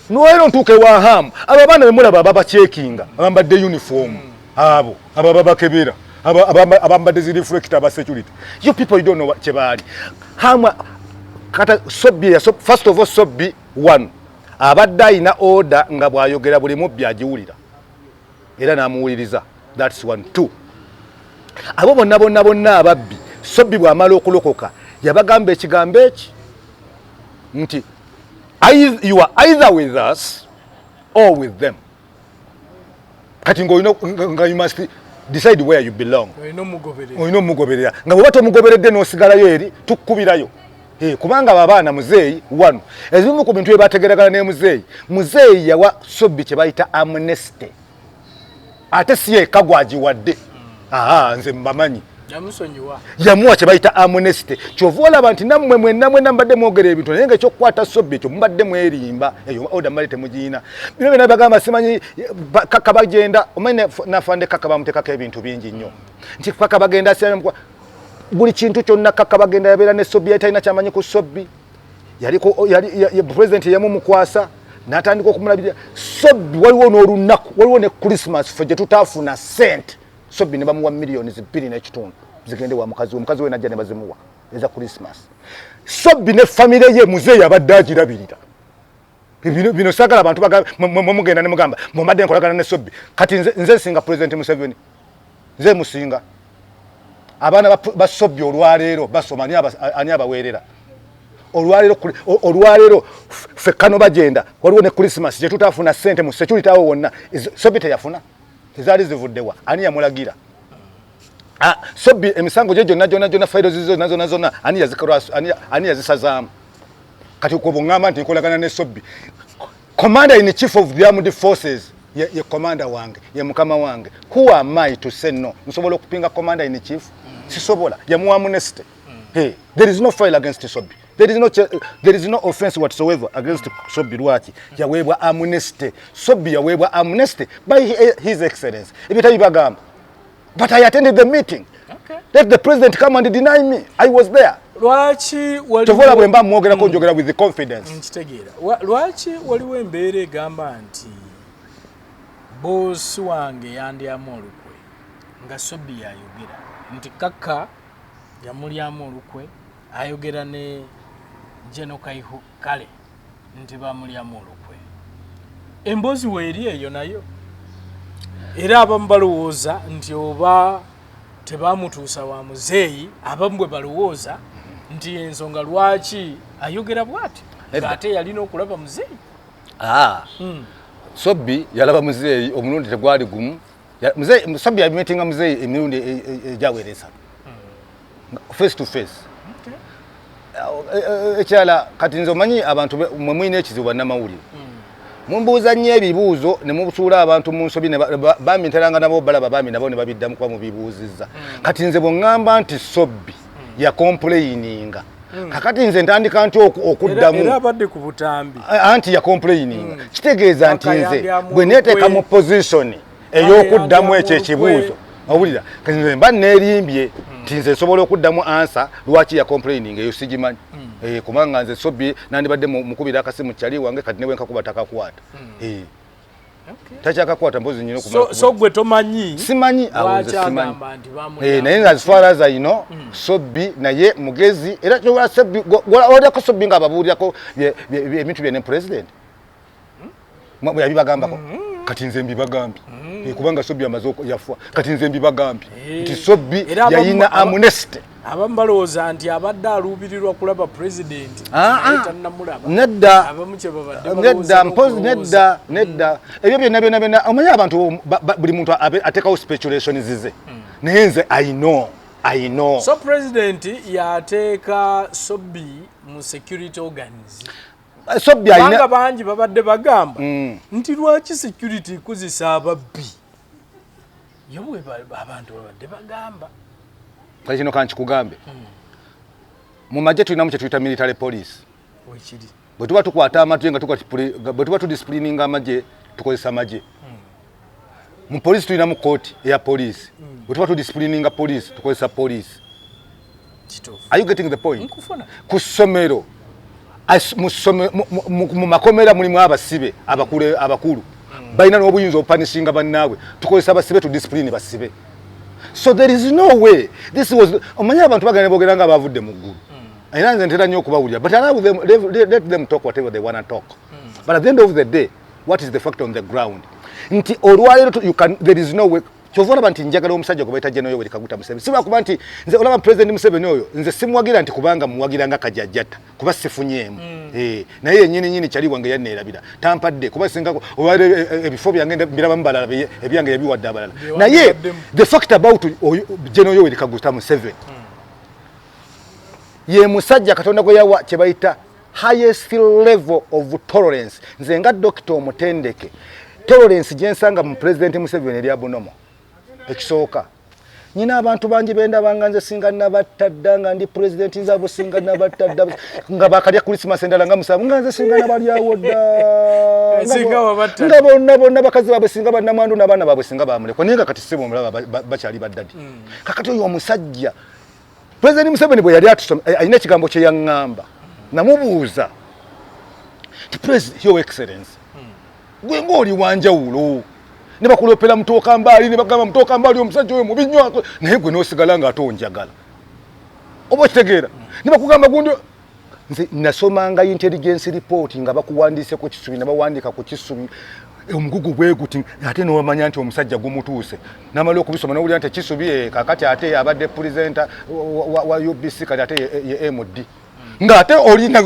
nolwaliro ntuuka ewa Hamu, abo abaana bemulaba ababacheckinga abambadde uniform, abo abo ababakebera, abambadde zi reflector, aba security, you people, you don't know what kye baali. Hamu kata Sobbi, first of all, Sobbi one abadde ayina order nga bw'ayogera buli mubbi agiwulira era n'amuwuliriza. That's one. Two, abo bonna bonna bonna ababbi, Sobbi bw'amala okulokoka yabagamba ekigambo eki nti you are either with us or with them. Kati ng'olina nga you must decide where you belong. Olina omugoberera. Olina omugoberera, nga bw'oba tomugoberedde n'osigalayo eri tukkubirayo. Kubanga abo abaana muzeeyi wano, ezimu ku bintu bye bategeragana ne muzeeyi, muzeeyi yawa Sobbi kye bayita amnesty, ate si yekka gwagiwadde. Aha, nze mbamanyi. Yamusonyiwa. Yamuwa kye bayita amnesty. Kyova olaba nti nammwe mwenna mwenna mbadde mwogera ebintu, naye nga ekyokukwata Sobbi ekyo mubadde mwerimba, eyo order mubadde temugiina. Bino byonna bagamba simanyi kaka bagenda, omanyi nafande kaka bamuteekako ebintu bingi nnyo nti kaka bagenda simanyi buli kintu kyonna. Kaka bagenda yabeera ne Sobbi, yali talina kyamanyi ku Sobbi, yaliko yali president yamumukwasa n'atandika okumulabirira Sobbi. Waliwo n'olunaku, waliwo ne Christmas ffe gye tutaafuna sente, Sobbi ne bamuwa 2.5 miliyoni zigende wa mukazi we. Mukazi we najja ne bazimuwa eza Christmas. Sobbi ne famire ye muzeeyi abadde agirabirira. Bino saagala abantu mugenda ne mugamba mumbadde nkolagana ne Sobbi. Kati nze nsinga President Museveni? Nze musinga? Abaana ba Sobbi olwaleero basoma, ani abaweerera olwaleero? Olwaleero ffe kano bagenda, waliwo ne Christmas gye tutafuna sente mu security awo wonna. Sobbi teyafuna, tezaali zivuddewa? Ani yamulagira? Ah, Sobbi emisango gye gyonna gyonna gyonna, fayiro zonna zonna zonna, ani yazisazaamu? Kati kwe bweŋŋamba nti nkolagana ne Sobbi, commander in chief of the armed forces ye commander wange, ye mukama wange, who am I to say no? Nsobola okupinga commander in chief? Sisobola. Yamuwa amnesty. Hey, there is no file against Sobbi. There is no offense whatsoever against Sobbi. Lwaki yaweebwa amnesty? Sobbi yaweebwa amnesty by his excellence. Ebyo tabibagamba, but I attended the meeting. Let the president come and deny me. I was there. Lwaki? Tovola bwe mba mwogerako, njogera with the confidence. Nkitegeera. Lwaki waliwo embeera egamba nti boosi wange yandyamu olukwe, nga Sobbi yayogera nti kaka yamulyamu olukwe, ayogera ne Geno Kaihu kale nti bamulyamu olukwe? Emboozi weeri eyo nayo, era abamu balowooza nti oba tebamutuusa wa muzeeyi, abamu bwe balowooza nti ensonga lwaki ayogera bw'ati, ng'ate yalina okulaba muzeeyi. Ah. Sobbi yalaba muzeeyi omulundi tegwali gumu. Sobbi yameetinga muzeeyi emirundi egyaweereza face to face. Ekirala, kati nze omanyi abantu mwe mulina ekizibu, bannamawulire mumbuuza nnyo ebibuuzo ne musuula abantu mu nsobi. Bambi nteranga nabo balaba, bambi nabo ne babiddamu kuba mubibuuzizza. Kati nze bwe ŋŋamba nti Sobbi yacomplaininga, kakati nze ntandika nti okuddamu. Era abadde ku butambi. Anti yacomplaininga kitegeeza nti nze Akayambyamu bwe neeteeka olukwe. mu position ey'okuddamu ekyo Akayambyamu ekibuuzo, owulira, kati nze mba neerimbye nti nze nsobola okuddamu answer lwaki yacomplaining. Eyo sigimanyi. Kubanga nze Sobbi nandibadde mukubira akasimu kyali wange, kati ne bwe nkakuba takakwata. Takyakakwata, mpozi nyina okumala. So gwe tomanyi? Simanyi awo, lwaki nze simanyi. Agamba nti bamulyamu. Naye nga as far as I know, Sobbi naye mugezi, era kyobola Sobbi olyako Sobbi nga ababuulirako ebintu bye ne president yabibagambako. Kati nze mbibagambye. Kubanga Sobbi amaze yafa, kati nze mbibagambye nti Sobbi Era yayina amnesty. Abamu balowooza nti abadde aluubirirwa kulaba pulezidenti, Ah, naye ah. tannamulaba. Nedda. Abamu kye babadde Nedda, balowooza mpozi n'okulowooza. nedda, nedda, ebyo byonna byonna byonna, omanyi abantu buli muntu ateekawo speculations ze, naye nze I know, I know. So president yateeka Sobbi mu security organs? Sobbi Kubanga alina bangi babadde bagamba nti lwaki security ikozesa ababbi? Yo bwe abantu babadde bagamba. Kale kino kankikugambe, mu magye tulinamu kye tuyita military police. Wekiri. Bwe tuba tukwata amagye nga bwe tuba tudisciplininga amagye, tukozesa amagye. Mu poliisi tulinamu kooti eya poliisi. Bwe tuba tudisciplininga poliisi, tukozesa poliisi. Kituufu. Are you getting the point? Nkufuna. Ku ssomero, mu makomera mulimu abasibe abakulu. Abakulu balina n'obuyinza opunishinga bannaabwe. Tukozesa basibe tu discipline basibe. So there is no way this was, omanyi abantu bagenda boogera nga bavudde mu ggulu. Era nze ntera nnyo okubawulira, but allow them, let them talk whatever they wanna talk, but at the end of the day, what is the fact on the ground? Nti olwaleero there is no way. Kyova olaba nti njagala omusajja gwe bayita General Yoweri Kaguta Museveni. Si lwakuba nti nze, olaba President Museveni oyo, nze simuwagira nti kubanga muwagira nga kajajjata, kuba sifunyeemu. Naye yennyini nyini kyali wange yanneerabira, tampadde, kuba singa olwaleero ebifo byange mbirabamu balala, ebyange yabiwadde abalala. Naye Byewandibaddemu. the fact about oyo General Yoweri Kaguta Museveni, ye musajja Katonda gwe yawa kye bayita highest level of tolerance. Nze nga dokita omutendeke, tolerance gyensanga mu President Museveni eri abnormal. Ekisooka, nyina abantu bangi bendabanga nze singa nabattadda nga ndi president, nze abo singa nabattadda nga bakalya Christmas endala nga musanvu, nga nze singa nabalyawo dda. Singa wabatta. Nga bonna bonna bakazi baabwe singa bannamwandu n'abaana baabwe singa bamulekwa. Naye nga kati sibo, omulaba bakyali baddadi. Kakati oyo omusajja President Museveni bwe yali atusoma, alina ekigambo kye yaŋŋamba. Namubuuza ti, "President, Your Excellence, gwe ng'oli wanjawulo, ne bakulopera Mutooka Mbaali, ne bagamba Mutooka Mbaali omusajja oyo mubi nnyo, naye gwe n'osigala ng'ate onjagala, oba okitegeera, ne bakugamba gundi." Nze nasomanga intelligence report nga bakuwandiise ku Kisubi, ne bawandiika ku Kisubi omugugu bwe guti, ate n'omanya nti omusajja gumutuuse. Namala okubisoma nowulira nti Kisubi, kakati ate abadde presenter wa UBC, kati ate ye MD, ng'ate olina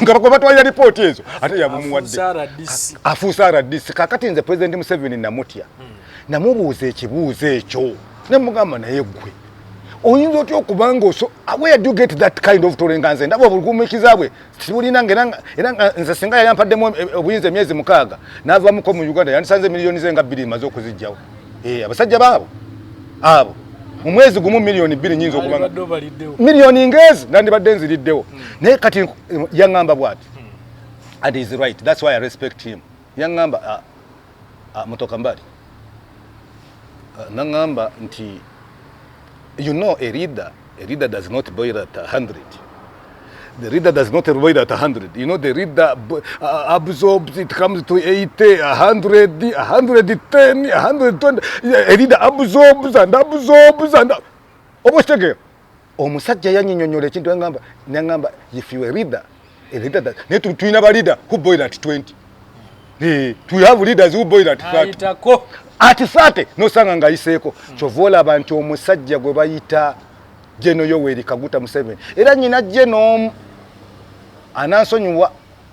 nga batwalira ripooti ezo, ate yabumuwadde. Afuuse RDC. Afuuse RDC. Kakati nze President Museveni namutya. Namubuuza ekibuuzo ekyo, nemugamba, "Naye gwe oyinza otya okubanga oso, where do you get that kind of tolerance? Nze ndaba obugumiikiza bwe sibulina." Nga era nga nze singa yali ampaddemu obuyinza emyezi 6 n'avamuko mu Uganda, yandisanze miliyoni ze nga 2 maze okuzijjawo. Abasajja baabo abo mu mwezi gumu miliyoni 2 nyinza okuba nga Alibadde obaliddewo. Miliyoni ngezi nandibadde nziriddewo. Naye kati yaŋŋamba bw'ati, and is right, that's why I respect him. Yaŋŋamba, "Mutoka Mbali," naŋŋamba nti, "You know, a leader does not boil at 100. The leader does not boil at 100. You know, the leader absorbs, it comes to 80, 100, 110, 120. A leader absorbs and absorbs and," oba okitegeera? Omusajja yanyinyonyola ekintu, yangamba, nangamba, "If you a leader, a leader that," naye tulina ba leader who boil at 20. We have leaders who boil at 30. Ayitako. At 30 nosanga ng'ayiseeko. Kyova olaba nti omusajja gwe bayita General Yoweri Kaguta Museveni, era nyina General anansonyiwa,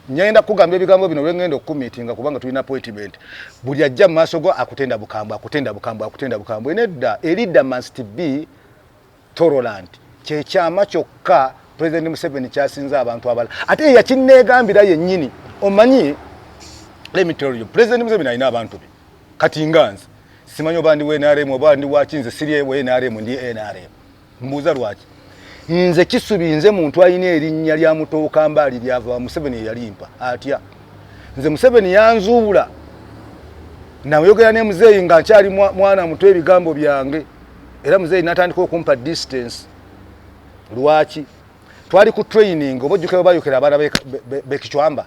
nyenda kugamba ebigambo bino lwengenda okumitinga, kubanga tulina appointment. Buli ajja mu maaso go akutenda bukambwe, akutenda bukambwe, akutenda bukambwe. Nedda, a leader must be tolerant. Kyekyama kyokka President Museveni kyasinza abantu abalala, ate yakinneegambira yennyini. Omanyi, let me tell you, President Museveni alina abantu be. Kati nga nze simanyi oba ndi wa NRM oba ndi waki. Nze siri wa NRM, ndi NRM. Mbuuza lwaki? Nze Kisubi, nze muntu alina erinnya lya Mutooka Mbaali, lyava Museveni eyalimpa. Atya? Nze Museveni yanzuula, nayogera ne muzeeyi nga nkyali mwana muto ebigambo byange, era muzeeyi natandika okumpa distance. Lwaki? Twali ku training, oba ojjukira bayokera abaana bekicwamba,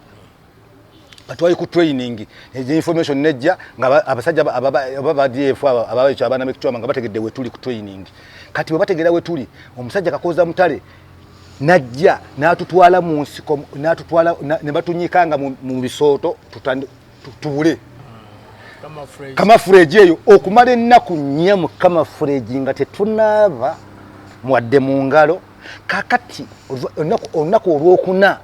twali ku training, information nejja nga abasajja aba ba DF ababayokya abaana bekicwamba nga bategedde wetuli ku training. Kati bwe bategera wetuli, omusajja Kakoza Mutale najja n'atutwala mu nsiko, n'atutwala ne batunyikanga mu bisooto tubule camouflage eyo okumala ennaku 4 mu camouflage nga tetunaaba mwadde mu ngalo. Kakati olunaku olwokuna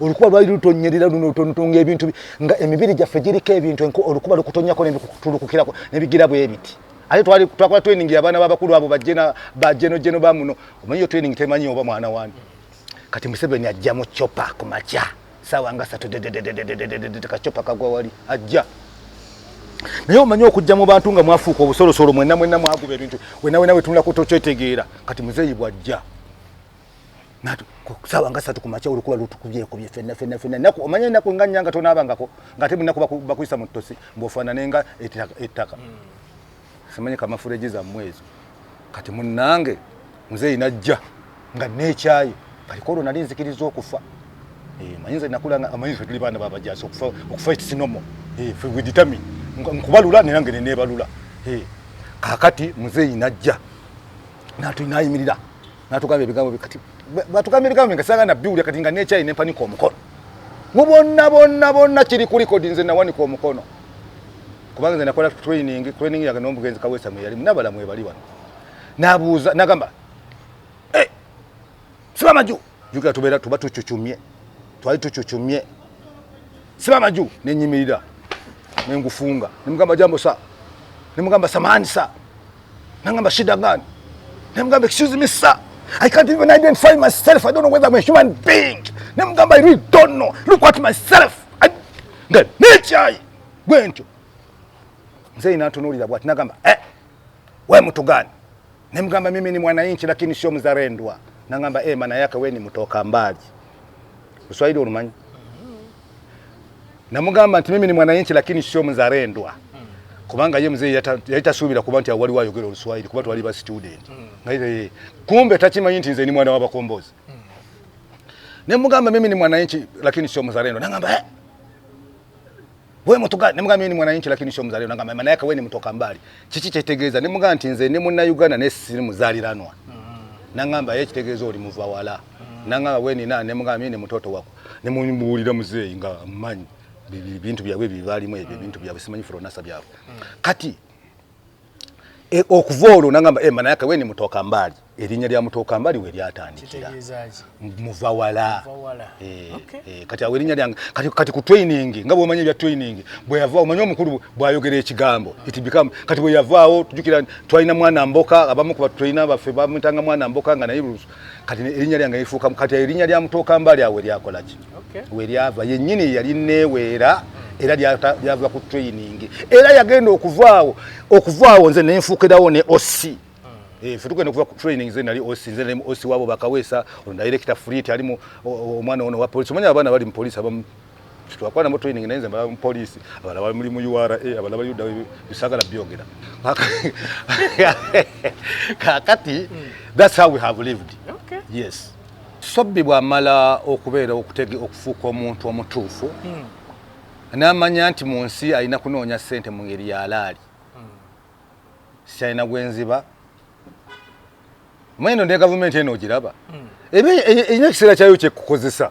olukuba lwali lutonyerera luno lutonotonga ebintu, nga emibiri gyaffe giriko ebintu, olukuba lukutonyako nebitulukukirako nebigira bwe biti. Ate twali twakola training y'abaana b'abakulu abo bajena bajeno jeno bamuno. Omanyi yo training temanyi oba mwana wani. Kati Museveni ajja mu chopper ku makya, saawa nga 3, kachopa kagwa wali, ajja Naye omanyi okujja mu bantu nga mwafuuka obusolosolo, mwenna mwenna mwaguba ebintu, wena wena wetunulako tokyetegeera. Kati muzeeyi bwajja saawa nga 3 ku makya, olukuba lutukubyekubye fenna fenna fenna. Naku omanye ennaku nga nnya nga tonaabangako, ng'ate munaku bakuyisa mu ttosi ng'ofaanane nga ettaka, simanyi kamafureji zammwe ezo. Kati munnange muzeeyi najja nga neekyaye. Kati kwolwo nali nzikiriza okufa. Manyi nze nakula nga amanyi ffe tuli baana babajasi, okufa okufa it's normal. Ffe we determine nkubalula nange neneebalula. Kaakati muzeeyi najja nayimirira natugamba ebigambo. Kati batugamba ebigambo nga saagala nabiwulira. Kati nga nekyayi nempanika omukono mu bonna bonna bonna, kiri ku record. Nze nawanika omukono kubanga nze nakola training yange n'omugenzi Kaweesa mwe yali nabala mwebali wano. Nabuuza nagamba, "Hey, simama juu." Jukira tubeera tuba tucucumye, twali tucucumye. "Simama juu." Nenyimirira nengufunga, nemugamba, "Jambo sir." Nemugamba, "Samahani sir." Nangamba, "Shida gani?" Nemugamba, "Excuse me sir, I can't even identify myself. I don't know whether I'm a human being." Nemugamba, "I really don't know. Look at myself." Nga nekyayi bwentyo. Mzee natunuulira bwati nagamba, "Eh, we mtu gani?" Nemugamba, "Mimi ni mwananchi lakini sio mzalendwa." Nangamba, "Eh, maana yake we ni mtoka mbali." Uswahili olumanyi? Namugamba nti, "Mimi ni mwananchi lakini sio mzalendwa," kubanga ye mzee yali tasuubira kuba nti waliwo ayogera Oluswahili, kuba twali ba student. Kumbe takimanyi nti nze ni mwana w'abakombozi. Nemugamba, "Mimi ni mwananchi lakini sio mzalendo." Nangamba, "Eh, wewe mtu gani?" Nemugamba, "Mimi ni mwananchi lakini sio mzalendo." Nangamba, "Maana yake wewe ni mtoka mbali. Kiki kyetegeeza?" Nemugamba nti, "Nze ndi Munnayuganda naye siri muzaaliranwa." Nangamba, "Ye kitegeeza oli muva wala." Nangamba, "We ni nani?" Nemugamba, "Mimi ni mtoto wako." Nemubuulira muzeeyi nga mmanyi bintu byabwe bibalimu ebyo ebintu byabwe, simanyi FRONASA byabwe. Kati okuva olwo nangamba, "E, maana yake we ni mtoka mbali." Erinnya lya mutoka mbali we lyatandikira. Muva wala. Kati awo erinnya lyange kati ku training, nga bwomanyi ebya training, bwe yava omanyi omukulu bw'ayogera ekigambo it become. Kati bwe yavaawo, tujukira twalina mwana mboka, abamu ku batrainer baffe bamutanga mwana mboka nga naye. Kati erinnya lyange lifuuka kati erinnya lya mutoka mbali. Awo lyakola ki? We lyava yennyini yali neeweera, era lyava ku training. Era yagenda okuvaawo nze nenfuukirawo ne OC. Ffe tugenda okuva ku training, nze nali OC, nze nali OC wabo bakaweesa ono director Fleet ali mu omwana ono wa police. Omanyi abaana bali mu police abamu twakwana mu training, naye nze mbala mu police, abalala bali muli mu URA, abalala bali ludda bisagala byogera. Kakati that's how we have lived. Yes, Sobbi bw'amala okubeera okutege okufuuka omuntu omutuufu, n'amanya nti mu nsi alina kunoonya ssente mu ngeri ya laali, sikyalina gwenziba. Omanyi eno ne gavumenti eno ogiraba eba erina ekiseera kyayo kyekukozesa,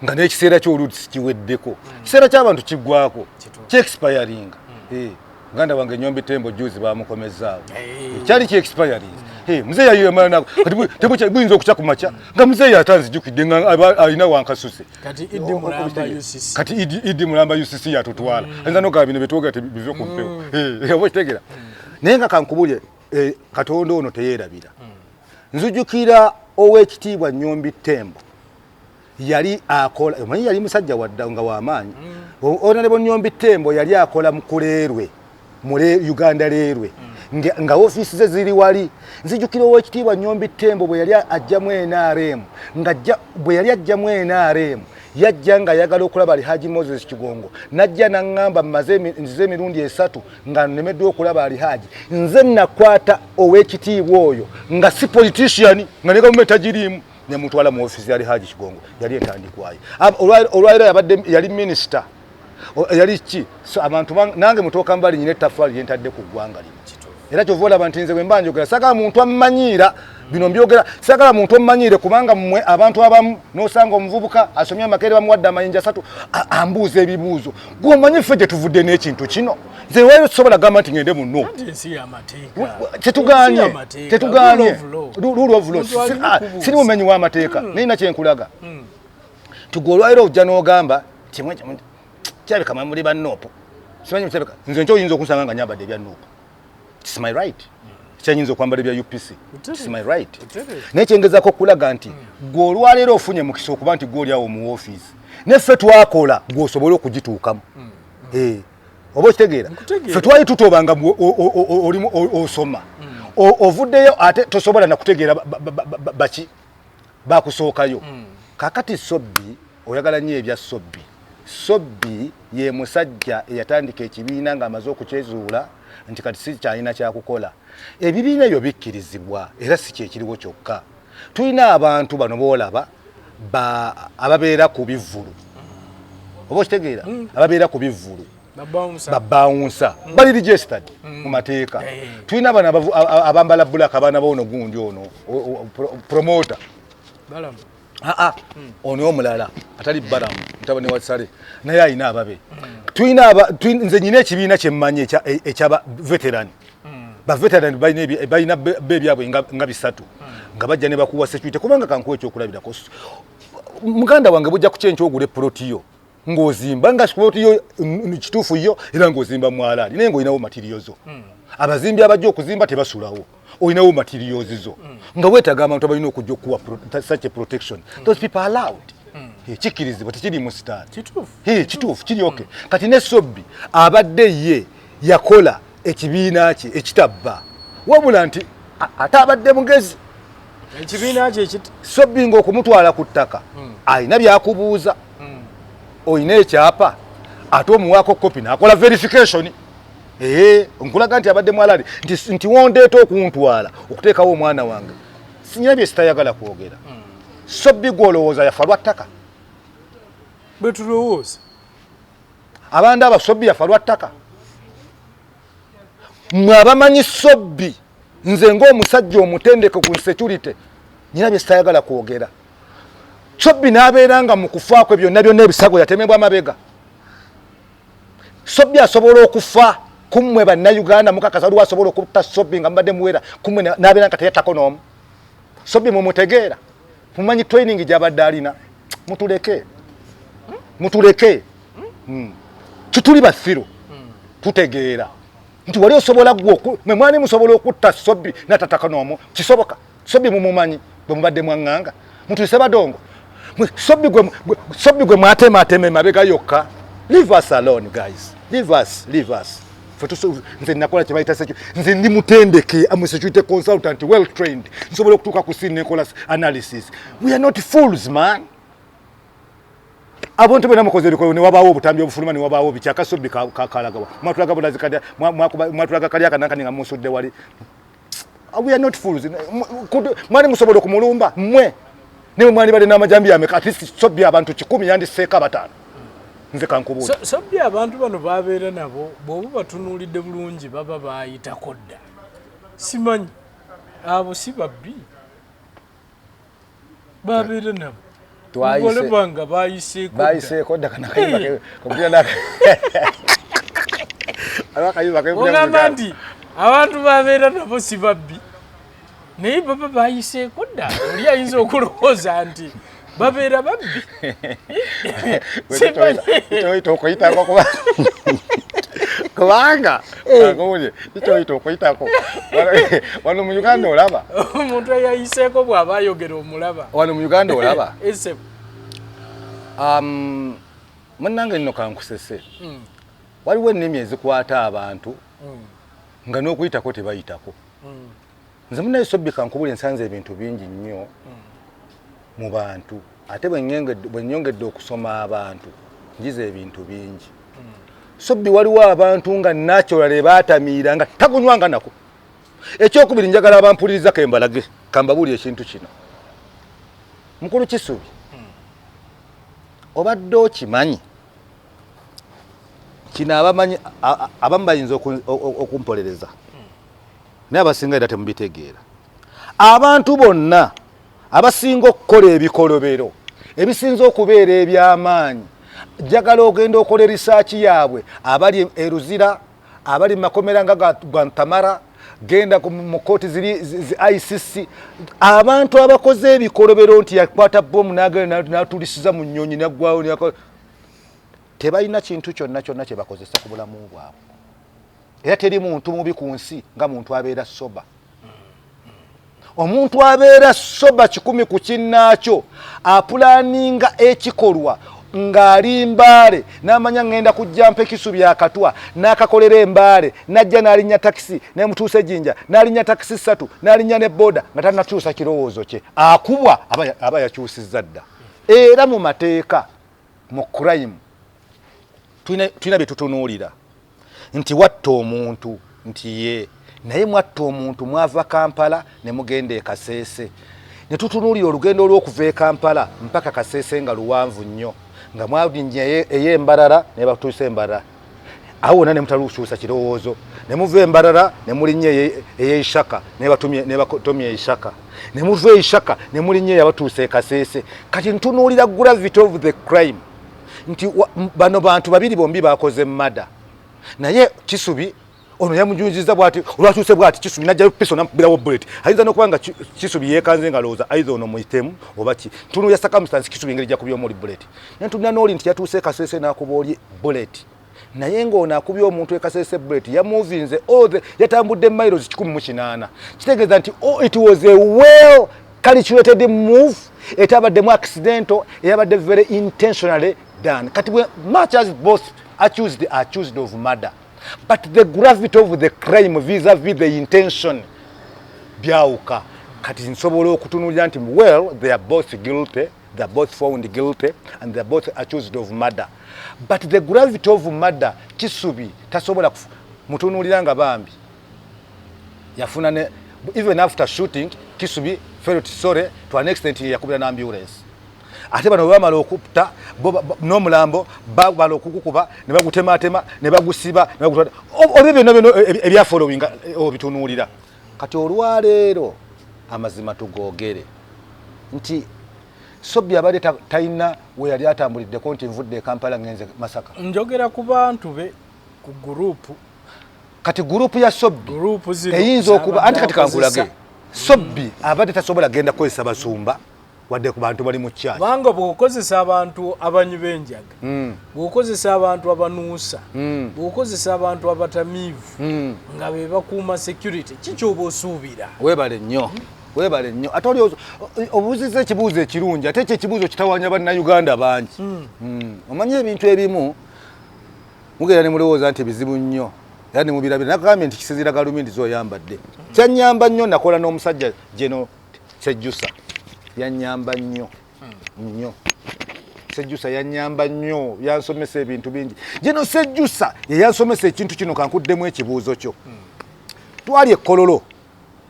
nga n'ekiseera kyoluusi kiweddeko, kiseera ky'abantu kiggwako, kyexpiringa. Muganda wange Nyombi Tembo juzi bamukomezaawo, kyali kyexpiringa. Muzeeyi yamala nako kati buyinza okukya ku makya nga muzeeyi atanzijukidde nga alina wankasuse. Kati Idi Mulamba UCC. Kati Idi Mulamba UCC yatutwala, ayinza nogaba bino byetwogera bive ku mpewo. Oba okitegeera? Naye nga kankubulye, Katonda ono teyeerabira. Nzijukira Oweekitiibwa Nyombi Tembo yali akola, omanyi yali musajja wadda nga wamaanyi. Honorable Nyombi Tembo yali akola mu kuleerwe mule Uganda Railway, nga ofiisi ze ziri wali. Nzijukira Oweekitiibwa Nyombi Tembo bwe yali ajjamu NRM, nga bwe yali ajjamu NRM, yajja nga ayagala okulaba Alihaji Moses Kigongo. Najja naŋŋamba, mmaze nzize emirundi 3 nga nnemeddwa okulaba Alihaji. Nze nakwata Oweekitiibwa oyo nga si politician, nga ne gavumenti tagiriimu, nemutwala mu ofiisi ya Alihaji Kigongo, yali etandikwayo. Olwaliro yabadde yali minisita, yali ki. So abantu nange mutuuka mbali nyina ettaffaali lyentadde ku ggwanga lino. Era kyova olaba nti nze bwe mba njogera sagala muntu ammanyiira bino mbyogera, sagala muntu ommanyiire, kubanga mmwe abantu abamu n'osanga omuvubuka asomye amakeere bamuwadde amayinja 3 ambuuza ebibuuzo. Gwomanyi ffe gye tuvudde n'ekintu kino, nze wali sobola gamba nti ngende muno. Anti ensi y'amateeka. Tetuganye. Ensi y'amateeka. Tetuganye. Rule of law. Rule of law. Omuntu alina okubuuza. Siri mumenyi w'amateeka, naye nina kyenkulaga nti gwe olwaliro ojja n'ogamba kimwe kirabika mwe muli ba NUP, simanyi kirabika nze nkyo oyinza okunsanga nga nyambadde ebya NUP. It's my right. Kyanyinza okwambala ebya UPC. It's my right. Naye kyengezaako okulaga nti gwe olwaleero ofunye mukisa okuba nti gwe oli awo mu ofiisi, neffe twakola gwe osobole okugituukamu. Oba okitegeera, ffe twali tutobanga olimu osoma ovuddeyo ate tosobola nakutegeera baki bakusookayo. Kakati Sobbi oyagala nnyo ebya Sobbi. Sobbi ye musajja eyatandika ekibiina ng'amaze okukyezuula nti kati si kyalina kyakukola. Ebibiina ebyo bikkirizibwa, era si kyekiriwo kyokka. Tulina abantu bano boolaba ababeera ku bivvulu, oba okitegeera, ababeera ku bivvulu, babawunsa, bali registered mu mateeka. Tulina bano abambala black, abaana boono gundi ono promoter aa ono omulala atali Balamu, mutabani wa Sale, naye alina ababe. Tulina nze nyina ekibiina kyemmanyi ekyaba veteran. Ba veteran balina be ebyabwe nga bisatu, nga bajja ne bakuwa security. Kubanga kankuwa ekyokulabirako, muganda wange, bujja kukyenkya ogula epuloti yo ng'ozimba, nga ploti yo kituufu yo, era ng'ozimba mwalaali, naye ng'olinawo materials zo. Abazimbi abajja okuzimba tebasulawo, olinawo materials zo, nga weetaaga abantu abalina okujja okuwa such a protection. Those people are allowed. Kikkirizibwa, tekiri mu sitaani. Kituufu, kiri okay. Kati ne Sobbi abadde ye yakola ekibiina kye ekitabba, wabula nti ate abadde mugezi. Ekibiina kye? Sobbi ng'okumutwala ku ttaka alina byakubuuza, olina ekyapa, ate omuwaako kopi nakola verification. Ee, nkulaga nti abadde mwalali nti wondeeta okuntwala okuteekawo omwana wange, sinyina bye sitayagala kwogera. Sobbi gwolowooza yafa lwa ttaka? Bwe tulowooza. Abandi aba Sobbi yafa lwa ttaka? Mwe abamanyi Sobbi, nze ng'omusajja omutendeke ku security, nyina bye sitayagala kwogera. Sobbi n'abeera nga mu kufa kwe byonna byonna ebisago yatemebwa amabega. Sobbi asobola okufa kummwe Bannayuganda mukakasa waliwo asobola okutta Sobbi nga mubadde muwera kummwe, n'abeera nga teyattako n'omu? Sobbi mumutegeera? Mumanyi training gy'abadde alina? Mutuleke, mutuleke. Tutuli basiru, tutegeera nti wali osobola gwe mwe mwani musobola okutta Sobbi natataka n'omu? Kisoboka? Sobbi mumumanyi bwe mubadde mwaŋŋanga mutulise badongo. Sobbi gwe mwatematema emabega yokka. Leave us alone, guys, leave us, leave us. Nze nakola kye bayita, nze ndi mutendeke, am a security consultant, well trained. Nsobola okutuuka ku scene nekola analysis. We are not fools, man. Abantu bena mukoze ebikolo, ne wabaawo obutambi obufuluma, ne wabaawo biki, akasobbi kalagawa? Mwatulaga bulazi kati mwatulaga kali akanankani nga musudde wali. We are not fools. Mwali musobola okumulumba mmwe niwe mwali bali n'amajambi ameka? At least Sobbi abantu 100 yandiseeko abataano. Nze kankubuuza. Sobbi abantu bano babeera nabo, bw'oba batunuulidde bulungi baba baayitako dda. Simanyi abo si babbi babeera nabo, olaba nga bayiseeko. Bayiseeko dda. Ogamba nti abantu babeera nabo si babbi, naye baba bayiseeko dda. Oli ayinza okulowooza nti babeera babbi. Kyoyita okuyitako, kubanga akubulye kikyoyita okuyitako wano mu Uganda olaba. Omuntu eyayiseeko bw'aba ayogera omulaba. Wano mu Uganda olaba. Munnange nno kankusese, waliwo ennimi ezikwata abantu nga n'okuyitako tebayitako. Nze munaye Sobbi kankubula, ensanze ebintu bingi nnyo mu bantu, ate bwe nnyongedde okusoma abantu njiza ebintu bingi. Sobbi waliwo abantu nga naturally baatamiira nga tagunywanga nako. Ekyokubiri, njagala abampuliriza kembalage, kambabuulire ekintu kino. Mukulu Kisubi, obadde okimanyi kino? Abamanyi abamu bayinza okumpolereza, naye abasinga era temubitegeera. Abantu bonna abasinga okukola ebikolobero ebisinza okubeera eby'amaanyi, njagala ogenda okola research yaabwe, abali eruzira, abali mu makomera nga Guantanamo, genda mu kooti ziri zi ICC, abantu abakoze ebikolobero nti yakwata bomu n'agenda n'atulisiza mu nnyonyi naggwawo, tebalina kintu kyonna kyonna kye bakozesa ku bulamu bwabwe. Era teri muntu mubi ku nsi nga muntu abeera sober. Omuntu abeera sober 100 ku kinnaakyo apulaninga ekikolwa. Ng'ali Mbaale n'amanya ŋŋenda kujja mpe Kisubi akatwa, n'akakolera Embaale, n'ajja n'alinnya takisi nemutuusa Ejjinja, n'alinnya takisi ssatu, n'alinnya ne boda nga tannakyusa kirowoozo kye, akubwa aba yakyusizza dda. Era mu mateeka, mu crime, tulina bye tutunuulira nti watta omuntu, nti ye naye mwatta omuntu, mwava Kampala ne mugenda e Kaseese, ne tutunuulira olugendo olw'okuva e Kampala mpaka Kaseese nga luwanvu nnyo, nga mwalinnya ey'Embarara ne batuusa Embarara, awo wonna ne mutalukyusa kirowoozo, ne muva Embarara ne mulinnya ey'Eishaka ne batomya Eishaka, ne muva Eishaka ne mulinnya eyabatuusa e Kaseese. Kati ntunuulira gravity of the crime nti bano bantu babiri bombi bakoze murder, naye Kisubi ono yamujunziza bwati, olwatuuse bwati Kisubi najjayo pistol namukubirawo bullet. Ayinza n'okuba nga Kisubi yeekanze nga lowooza either ono muyitemu oba ki. Ntunuulira circumstance Kisubi engeri gyakubye oli bullet, nentunula n'oli nti yatuuse e Kaseese n'akuba oli bullet, naye ng'ono akubye omuntu e Kaseese bullet yamuvinze all the yatambudde miles 180. Kitegeeza nti, oh, it was a well calculated move etabaddemu accidental, eyabadde very intentionally done. Kati much as both accused of murder, but the gravity of the crime vis-a-vis the intention byawuka. Kati nsobola okutunuulira nti, well, they are both guilty, they are both found guilty and they are both accused of murder, but the gravity of murder, Kisubi tasobola mutunuulira nga bambi yafuna ne even after shooting, Kisubi felt sorry to an extent yakubira na ambulance. Ate bano bwe bamala okutta n'omulambo bamala okugukuba ne bagutematema ne bagusiba ne bagutwala, olwo byonna byonna ebyafollowinga obitunuulira. Kati olwaleero amazima tugoogere nti Sobbi abadde talina we yali atambuliddeko nti nvudde e Kampala ngenze Masaka. Njogera ku bantu be, ku group. Kati group ya Sobbi Group zino eyinza okuba anti kati kankulage, z'abadde. Sobbi abadde tasobola genda kukozesa basumba wadde ku bantu bali mu kyaki. Kubanga bw'okozesa abantu abanywi b'enjaga, bw'okozesa abantu abanuusa, bw'okozesa abantu abatamiivu nga be bakuuma security, kikyoba osuubira? Weebale nnyo, weebale nnyo. Ate oli obuuzizza ekibuuzo ekirungi, ate ekyo ekibuuzo kitawanya Bannayuganda bangi. Omanyi ebintu ebimu mugenda ne mulowooza nti bizibu nnyo era ne mubirabira. Nakagambye nti kisinziira galumindi zoyambadde. Kyanyamba nnyo, nakola n'omusajja Geno Sejjusa, yanyamba nnyo nnyo. Sejjusa yanyamba nnyo, yansomesa ebintu bingi. Geno Sejjusa ye yansomesa ekintu kino. Kankuddemu ekibuuzo kyo. Twali ekkololo,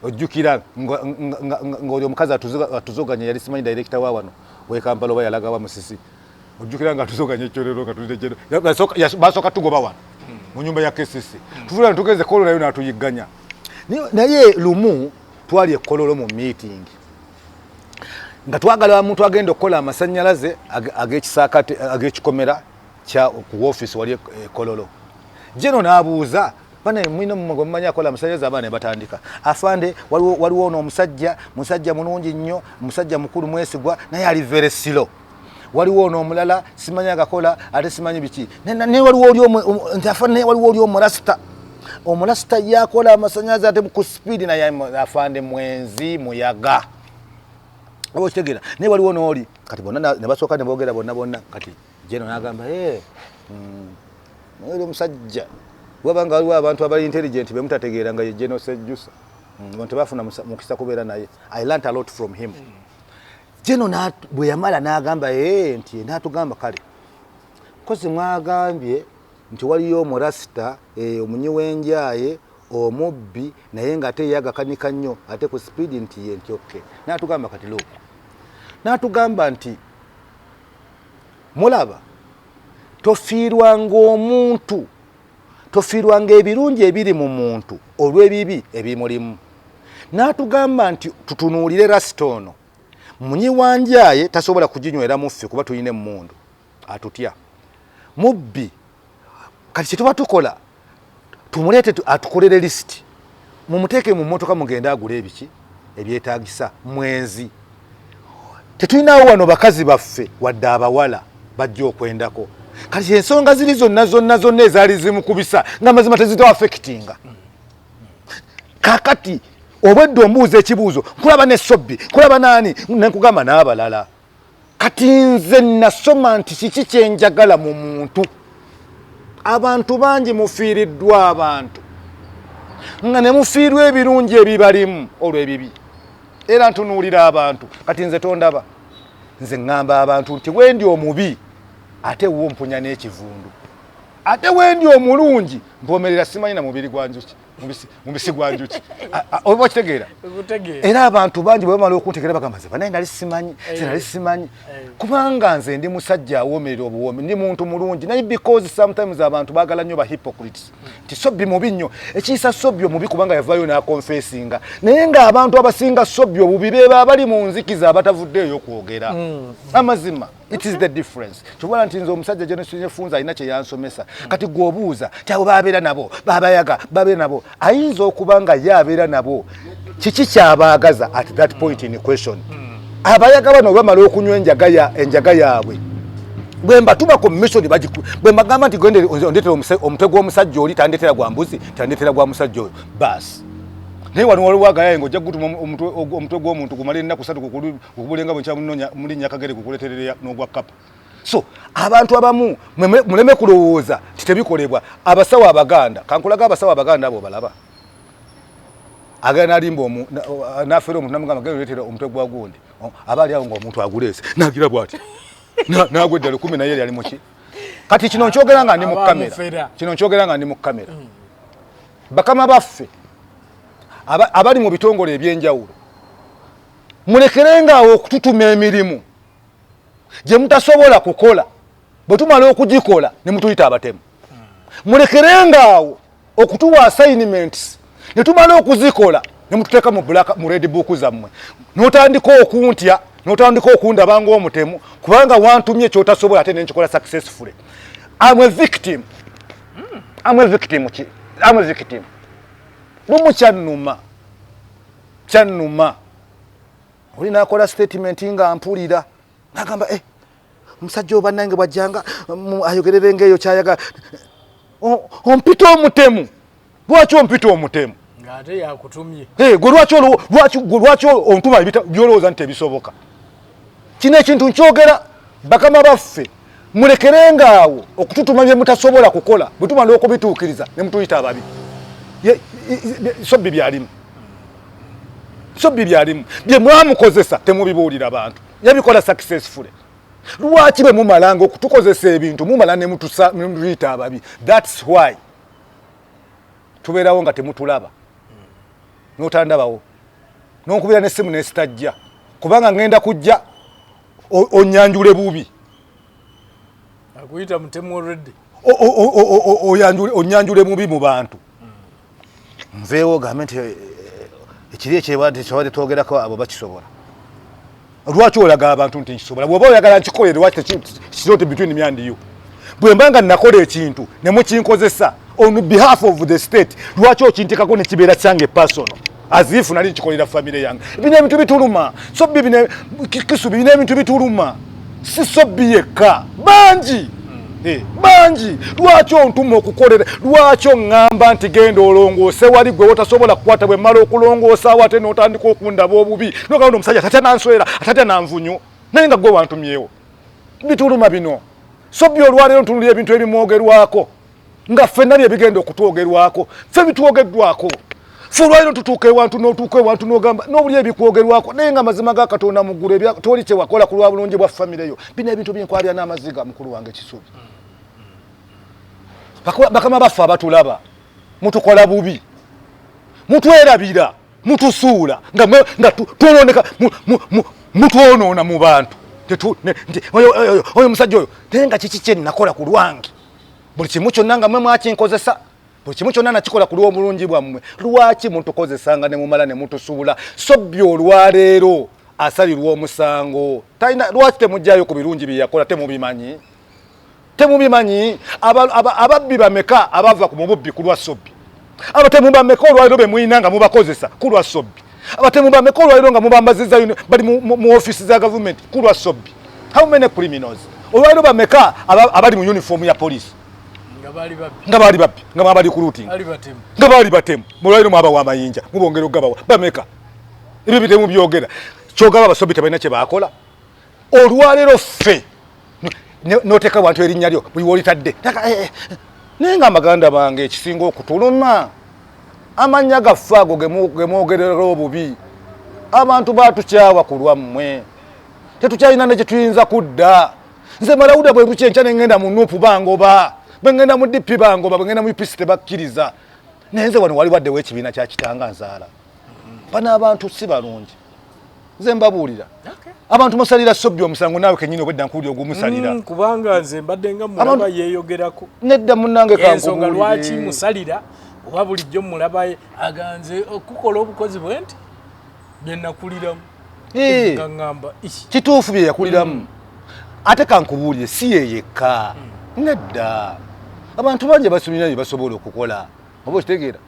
ojjukira ng'oli omukazi atuzoganya, yali simanyi director wa wano wekampala oba yalagawa Musisi, ojjukira nga atuzoganya ekyolero nga tulire, basooka tugoba wano mu nyumba ya KCC, tuvula tugenze Kololo nayo n'atuyigganya. Naye lumu twali ekkololo mu meeting nga twagala omuntu agenda okukola amasanyalaze ag'ekisaakate ag'ekikomera kya ku office wali ekololo. Geno n'abuuza, bana mwina mwe mumanyi akola amasanyalaze? Abaana ne batandika, afande, waliwo ono omusajja, musajja mulungi nnyo, musajja mukulu mwesigwa, naye ali very slow. Waliwo ono omulala simanyi agakola ate simanyi biki. Naye waliwo oli nti afande, naye waliwo oli omurasita, omurasita yakola amasanyalaze ate ku speed, naye afande mwenzi muyaga, oba okitegeera. Naye waliwo n'oli. Kati bonna ne basooka ne boogera bonna bonna. Kati Geno n'agamba, "Eh, oli omusajja waba nga waliwo abantu abali intelligent bemutategeera nga ye Geno Sejjusa." Abantu tebafuna mukisa kubeera naye. I learnt a lot from him. Geno bwe yamala n'agamba, "Eh," nti n'atugamba, kale kozi mwagambye nti waliyo omurasita, omunywi w'enjaaye, omubbi, naye ng'ate ye agakanika nnyo ate ku speed, nti ye, nti okay. N'atugamba, kati look, n'atugamba nti mulaba tofiirwanga omuntu, tofiirwanga ebirungi ebiri mu muntu olw'ebibi ebimulimu. N'atugamba nti tutunuulire rasita ono munyi wanjaaye, tasobola kuginywera muffe kuba tulina emmundu, atutya, mubbi. Kati kyetuba tukola, tumuleete atukolere lisiti, mumuteeke mu mmotoka mugende agule ebiki ebyetagisa. Mwenzi, tetulinawo wano bakazi baffe wadde abawala bajja okwendako. Kati ensonga ziri zonna zonna zonna ezaali zimukubisa nga mazima tezitoaffectinga. Kakati obwedde ombuuza ekibuuzo, nkulaba ne Sobbi, nkulaba naani, nenkugamba n'abalala. Kati nze nasoma nti kiki kyenjagala mu muntu. Abantu bangi mufiiriddwa abantu nga ne mufiirwa ebirungi ebibalimu olw'ebibi. Era ntunuulira abantu, kati nze tondaba, nze ŋŋamba abantu nti wendi omubi ate wo mpunya n'ekivundu, ate wendi omulungi mpomerera simanyi na mubiri gwa njuki, mubisi gwa njuki. Oba okitegeera? Era abantu bangi bwe bamala okuntegeera bagamba nze banaye nali simanyi, nze nali simanyi, kubanga nze ndi musajja awoomerera obuwoomi, ndi muntu mulungi, naye because sometimes abantu baagala nnyo ba hypocrites nti Sobbi mubi nnyo. Ekiyisa Sobbi omubi kubanga yavaayo n'akonfesinga, naye ng'abantu abasinga Sobbi obubi beeba abali mu nzikiza abatavuddeeyo okwogera amazima. It is the difference. Kyobola nti nze omusajja Johnson alina kye yansomesa. Kati gwe obuuza ti abo babeera nabo babayaga babeera nabo, ayinza okuba nga ye abeera nabo kiki kyabaagaza at that point in question. Abayaga bano bamala okunywa enjaga yaabwe, bwe mbatuma ku mission, bwe mbagamba nti gende ondetera omutwe gw'omusajja oli, tandetera gwa mbuzi, tandetera gwa musajja oyo baasi. Naye wano waliwo agayaye ng'ojja kugutuma omutwe gw'omuntu gumala ennaku 3 kukubulenga bwe nkyamunonya muli Nyakagere kukuleterera n'ogwa kapa. So abantu abamu muleme kulowooza nti tebikolebwa. Abasawo Abaganda, kankulaga abasawo Abaganda abo balaba agenda nalimba nafera omuntu namugamba genda oleetera omutwe gwa gundi, aba ali awo ng'omuntu aguleese nagira bw'ati nagwa eddala kumi, naye yali muki. Kati kino nkyogera nga ndi mu kamera, kino nkyogera nga ndi mu kamera. Bakama baffe abali mu bitongole ebyenjawulo, mulekerengaawo okututuma emirimu gye mutasobola kukola, bwe tumala okugikola ne mutuyita abatemu. Mulekerengaawo okutuwa assignments ne tumala okuzikola ne mututeeka mu black, mu red book zammwe, n'otandika okuntya, n'otandika okundaba ng'omutemu kubanga wantumye kyotasobola ate nenkikola successfully. I'm a victim. I'm a victim. Ki I'm a victim? Lumu kyannuma, kyannuma oli nakola statement nga mpulira nagamba, eh, omusajja oyo bannange bwajjanga ayogererenga eyo kyayagala. Ompita omutemu, lwaki ompita omutemu? Ng'ate yakutumye. Gwe lwaki ontuma byolowooza nti tebisoboka? Kino ekintu nkyogera, bakama baffe, mulekerengaawo okututuma bye mutasobola kukola, bwe tumala okubituukiriza ne mutuyita ababi. Sobbi byalimu, Sobbi byalimu bye mwamukozesa temubibuulira bantu, yabikola successfully. Lwaki bwe mumalanga okutukozesa ebintu mumala ne mutuyita ababi? That's why tubeerawo nga temutulaba, notandabawo, nonkubira nesimu nesitajja kubanga ngenda kujja onyanjule bubi. Akuyita mutemu already. Onyanjule mubi mu bantu, nveewo gambe nti ekiri ekyebadde twogerako abo bakisobola. Lwaki olaga abantu nti nkisobola? Bw'oba oyagala nkikole, lwaki it's not between me and you? Bwe mba nga nakola ekintu ne mukinkozesa on behalf of the state, lwaki okintekako ne kibeera kyange personal as if nali nkikolera family yange? Bino ebintu bituluma. So bino Kisubi, bino ebintu bituluma, si Sobbi yekka, bangi. Bangi. Lwaki ontuma okukolera? Lwaki oŋŋamba nti genda olongoose wali gwe wotasobola kukwata? Bwe mmala okulongoosa awo ate n'otandika okundaba obubi, nogamba omusajja atatya nanswera, atatya nanvunyu, naye nga gwe wantumyewo. Bituluma bino. Sobbi olwaleero ntunulira ebintu ebimwogerwako nga ffenna bye bigenda okutwogerwako, ffe bitwogeddwako ffe olwaliro. Tutuuka ewantu, n'otuuka ewantu n'ogamba n'obuli ebikwogerwako, naye nga amazima ga Katonda mu ggulu toli kye wakola ku lwa bulungi bwa famire yo. Bino ebintu binkwabya n'amaziga, mukulu wange Kisubi. Bakama baffe abatulaba, mutukola bubi, mutwerabira, mutusuula nga twononeka, mutwonoona mu bantu nti oyo omusajja oyo, naye nga kiki kye nakola ku lwange? Buli kimu kyonna nga mwe mwakinkozesa, buli kimu kyonna nakikola ku lw'obulungi bwammwe. Lwaki mutukozesanga ne mumala ne mutusuula? Sobbi olwaleero asalirwa omusango talina. Lwaki temugjayo ku birungi bye yakola? Temubimanyi, temubimanyi. Ababbi bameka abava ku mububbi ku lwa Sobbi? Abatemu bameka olwaliro be mulina nga mubakozesa ku lwa Sobbi? Abatemu bameka olwaliro nga mubambaziza bali mu ofiisi za gavumenti ku lwa Sobbi? How many criminals olwaliro bameka abali mu uniform ya police nga baali babbi? Nga baali babbi, nga mwabali ku looting. Bali batemu. Nga baali batemu. Mulwaliro mwabawa amayinja, mubongera okugabawa. Bameka ebyo bitemu byogera? Kyogaba abasobi tebalina kye bakola. Olwaleero ffe noteeka wantu erinnya lyo buli wolitadde, naye nga maganda bange, ekisinga okutuluma, amannya gaffe ago gemwogerera obubi. Abantu batukyawa ku lwammwe, tetukyalina ne kyetuyinza kudda. Nze malawuda bwe bukya enkya nengenda mu NUP bangoba, bwe ngenda mu DP bangoba, bwe ngenda mu UPC tebakkiriza. Naye nze wano wali waddewo ekibiina kya kitanga nzaala. Bano abantu si balungi, nze mbabuulira. Abantu musalira Sobbi omusango, naawe kenyini obwedda nkuwulira ogumusalira. Kubanga nze mbadde nga mulaba yeeyogerako. Nedda munnange. Ensonga lwaki musalira, oba bulijjo mulaba aganze okukola obukozi bwe nti bye nakuliramu. Nga ŋŋamba. Kituufu, bye yakuliramu. Ate kankubuulire, si ye yekka, nedda. Abantu bangi basomera bye basobola okukola, oba okitegeera?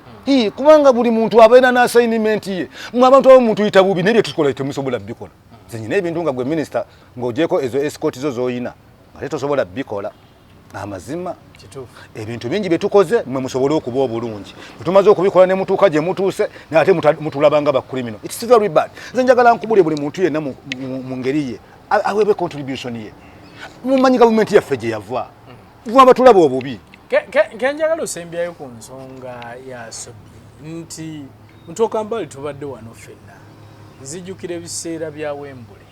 Kubanga buli muntu abeera n'assignment ye. Mwe abantu abamu mutuyita bubi, naye byetukola temusobola bikola. Nze nyina ebintu nga gwe minisita ng'ogyeko ezo escort zo z'oyina, ate tosobola bikola. Amazima, ebintu bingi byetukoze mwe musobole okuba obulungi, bwetumaze okubikola ne mutuuka gye mutuuse, naye ate mutulaba nga ba criminal. It's very bad. Nze njagala nkubulye, buli muntu yenna mu ngeri ye aweebwe contribution ye. Mumanyi gavumenti yaffe gye yava, vwaba tulaba obubi. Kenjagala osembyayo ku nsonga ya Sobi nti Mutokambali, tubadde wano ffenna, nzijukira ebiseera bya Wembule,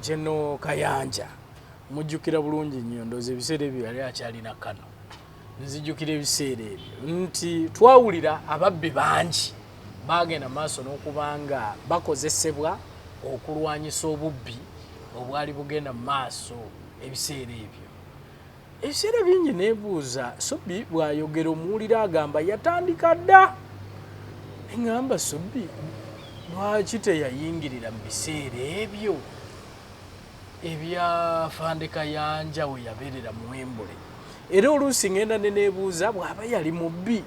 Geno Kayanja mujjukira bulungi nnyo, ndowooza ebiseera ebyo yali akyalina kano. Nzijukira ebiseera ebyo nti twawulira ababbi bangi bagenda maaso n'okuba nga bakozesebwa okulwanyisa obubbi obwali bugenda mu maaso ebiseera ebyo. Ebiseera bingi nebuuza, Sobi bw'ayogera omuwulira agamba yatandika dda. Eŋŋamba, Sobi lwaki teyayingirira mu biseera ebyo ebya Fande Kayanja we yabeerera muwembule? Era oluusi ŋŋenda ne neebuuza, bw'aba yali mubbi,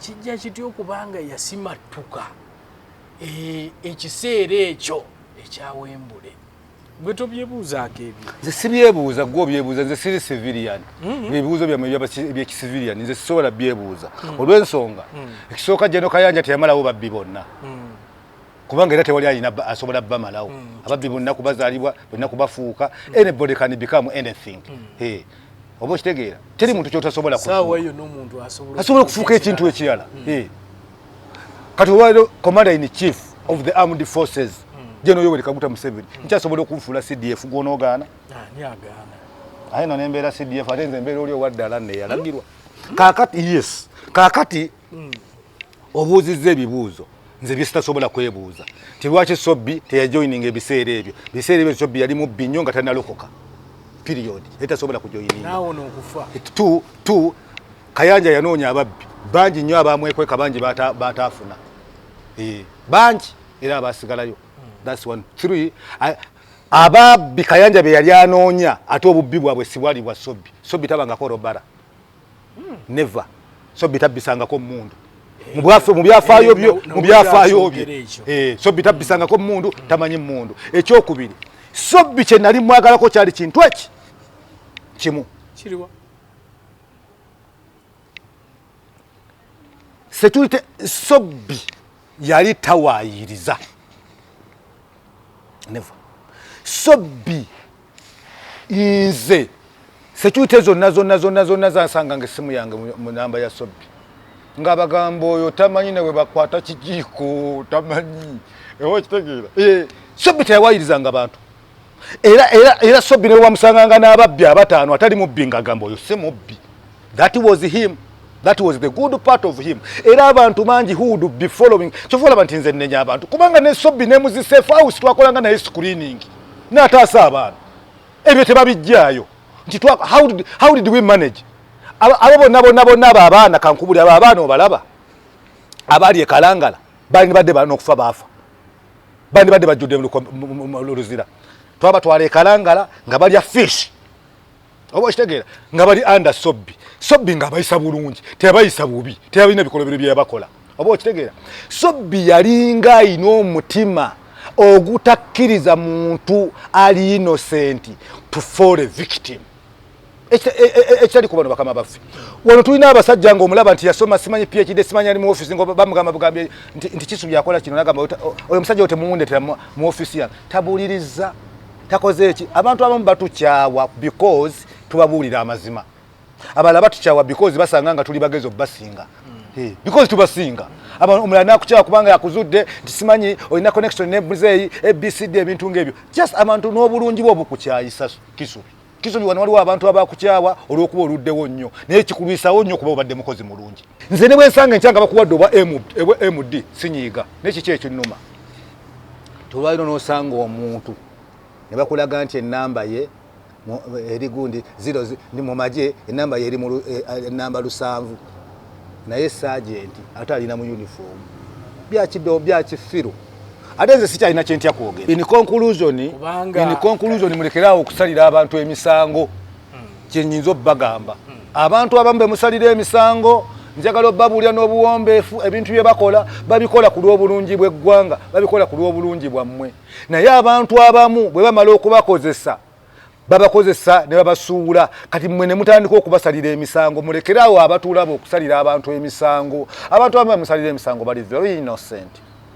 kijja kitya okubanga yasimattuka ekiseera ekyo ekyawembule? Gwe tobyebuuzaako ebyo? Nze sibyebuuza, gwe obyebuuza. Nze siri civilian. Ebibuuzo byammwe ebyekicivilian nze sisobola byebuuza, olw'ensonga ekisooka, Geno Kayanja teyamalawo babbi bonna, kubanga era tewali alina asobola bamalawo. Ababbi bonna kubazaalibwa, bonna kubafuuka. Anybody can become anything. Hey. Oba okitegeera, teri muntu kyotasobola saawa eyo n'omuntu asobola asobola okufuuka ekintu ekirala. Hey. Kati olwaliro commander in chief of the armed forces, General Yoweri Kaguta Museveni, nkyasobola okunfuula CDF, gwonoogaana? Ani agaana? Aye no nembeera CDF, ate nze embeera oli owaddala neyalagirwa kaakati. Yes, kaakati obuuzizza ebibuuzo nze byesitasobola kwebuuza, nti lwaki Sobbi teyajoininga ebiseera ebyo. Biseera ebyo Sobbi yali mubbi nnyo nga tanalokoka, period. Yali tasobola kujoininga. Naawona okufa. Two, Kayanja yanoonya ababbi bangi nnyo abamwekweka, bangi bataafuna. Bangi era abasigalayo. That's one. Three, ababbi Kayanja be yali anoonya, ate obubbi bwabwe si bwali bwa Sobbi. Sobbi tabangako robber, never. Sobbi tabbisangako mundu mu byafaayo byo, mu byafaayo bye. Sobbi tabbisangako mundu, tamanyi mundu. Ekyokubiri, Sobbi kye nali mwagalako kyali kintu eki kimu. Kiriwa? Security. Sobbi yali tawaayiriza, never. Sobbi, nze security zonna zonna zonna zonna zansanga nga essimu yange mu namba ya Sobbi, ng'abagamba oyo tamanyi ne bwe bakwata kijiiko tamanyi. Oba okitegeera? Sobbi teyawayirizanga bantu. Era era era Sobbi ne wamusanganga n'ababbi abataano, atali mubbi ng'agamba oyo si mubbi. That was him, that was the good part of him. Era abantu bangi who would be following, kyova olaba nti nze nnenya abantu, kubanga ne Sobbi ne muzi safe house twakolanga naye screening n'ataasa abaana. Ebyo tebabijjaayo nti how did we manage abo bonna bonna bonna? Abo abaana, kankubuli, abo abaana obalaba abaali e Kalangala, bali badde balina okufa, baafa, bandi badde bajjudde mu Luzira. Twabatwala e Kalangala nga balya fish, oba okitegeera, nga bali under Sobbi. Sobbi nga abayisa bulungi, teyabayisa bubi, teyabalina bikolobero byeyabakola, oba okitegeera. Sobbi yalinga ayina omutima ogutakkiriza muntu ali innocent to fall a victim. Ekitali ku bano bakama baffe wano, tulina abasajja ngaomulaba nti yasoma, simanyi PhD, simanyi ali mu office, nga bamugamba bugambye nti Kisubi yakola kino, nagamba oyo omusajja oyo temuwundetera mu office yange, tabuuliriza. Takoze eki? Abantu abamu batukyawa because tubabuulira amazima. Abalala batukyawa because basanga nga tuli bagezi obubasinga. Because tubasinga. Omulala nakukyawa kubanga yakuzudde nti simanyi olina connection ne muzeeyi ABCD, ebintu ng'ebyo. Just abantu n'obulungi bwe obukukyayisa. Kisubi, Kisubi, wano waliwo abantu abakukyawa olw'okuba oluddewo nnyo, naye kikulwisawo nnyo kuba obadde mukozi mulungi. Nze ne bwensanga enkya nga bakuwadde obwa MD, sinyiiga. Naye kiki ekinnuma? Tolwaliro n'osanga omuntu ne bakulaga nti enamba ye eri gundi zero, ndi mu magye, enamba ye eri mu enamba 7, naye sergeant ate alina mu uniform. Byakido, byakifiru. Ate nze sikyalina kyentya kwogera. In conclusion, in conclusion, mulekeraawo okusalira abantu emisango. Kyenyinza obbagamba, abantu abamu bemusalira emisango, njagala obbabuulira n'obuwombeefu, ebintu bye bakola babikola ku lw'obulungi bw'eggwanga, babikola ku lw'obulungi bwammwe. Naye abantu abamu bwe bamala okubakozesa, babakozesa ne babasuula. Kati mmwe ne mutandika okubasalira emisango. Mulekeraawo abatuulaba okusalira abantu emisango. Abantu abamu bamusalira emisango bali very innocent,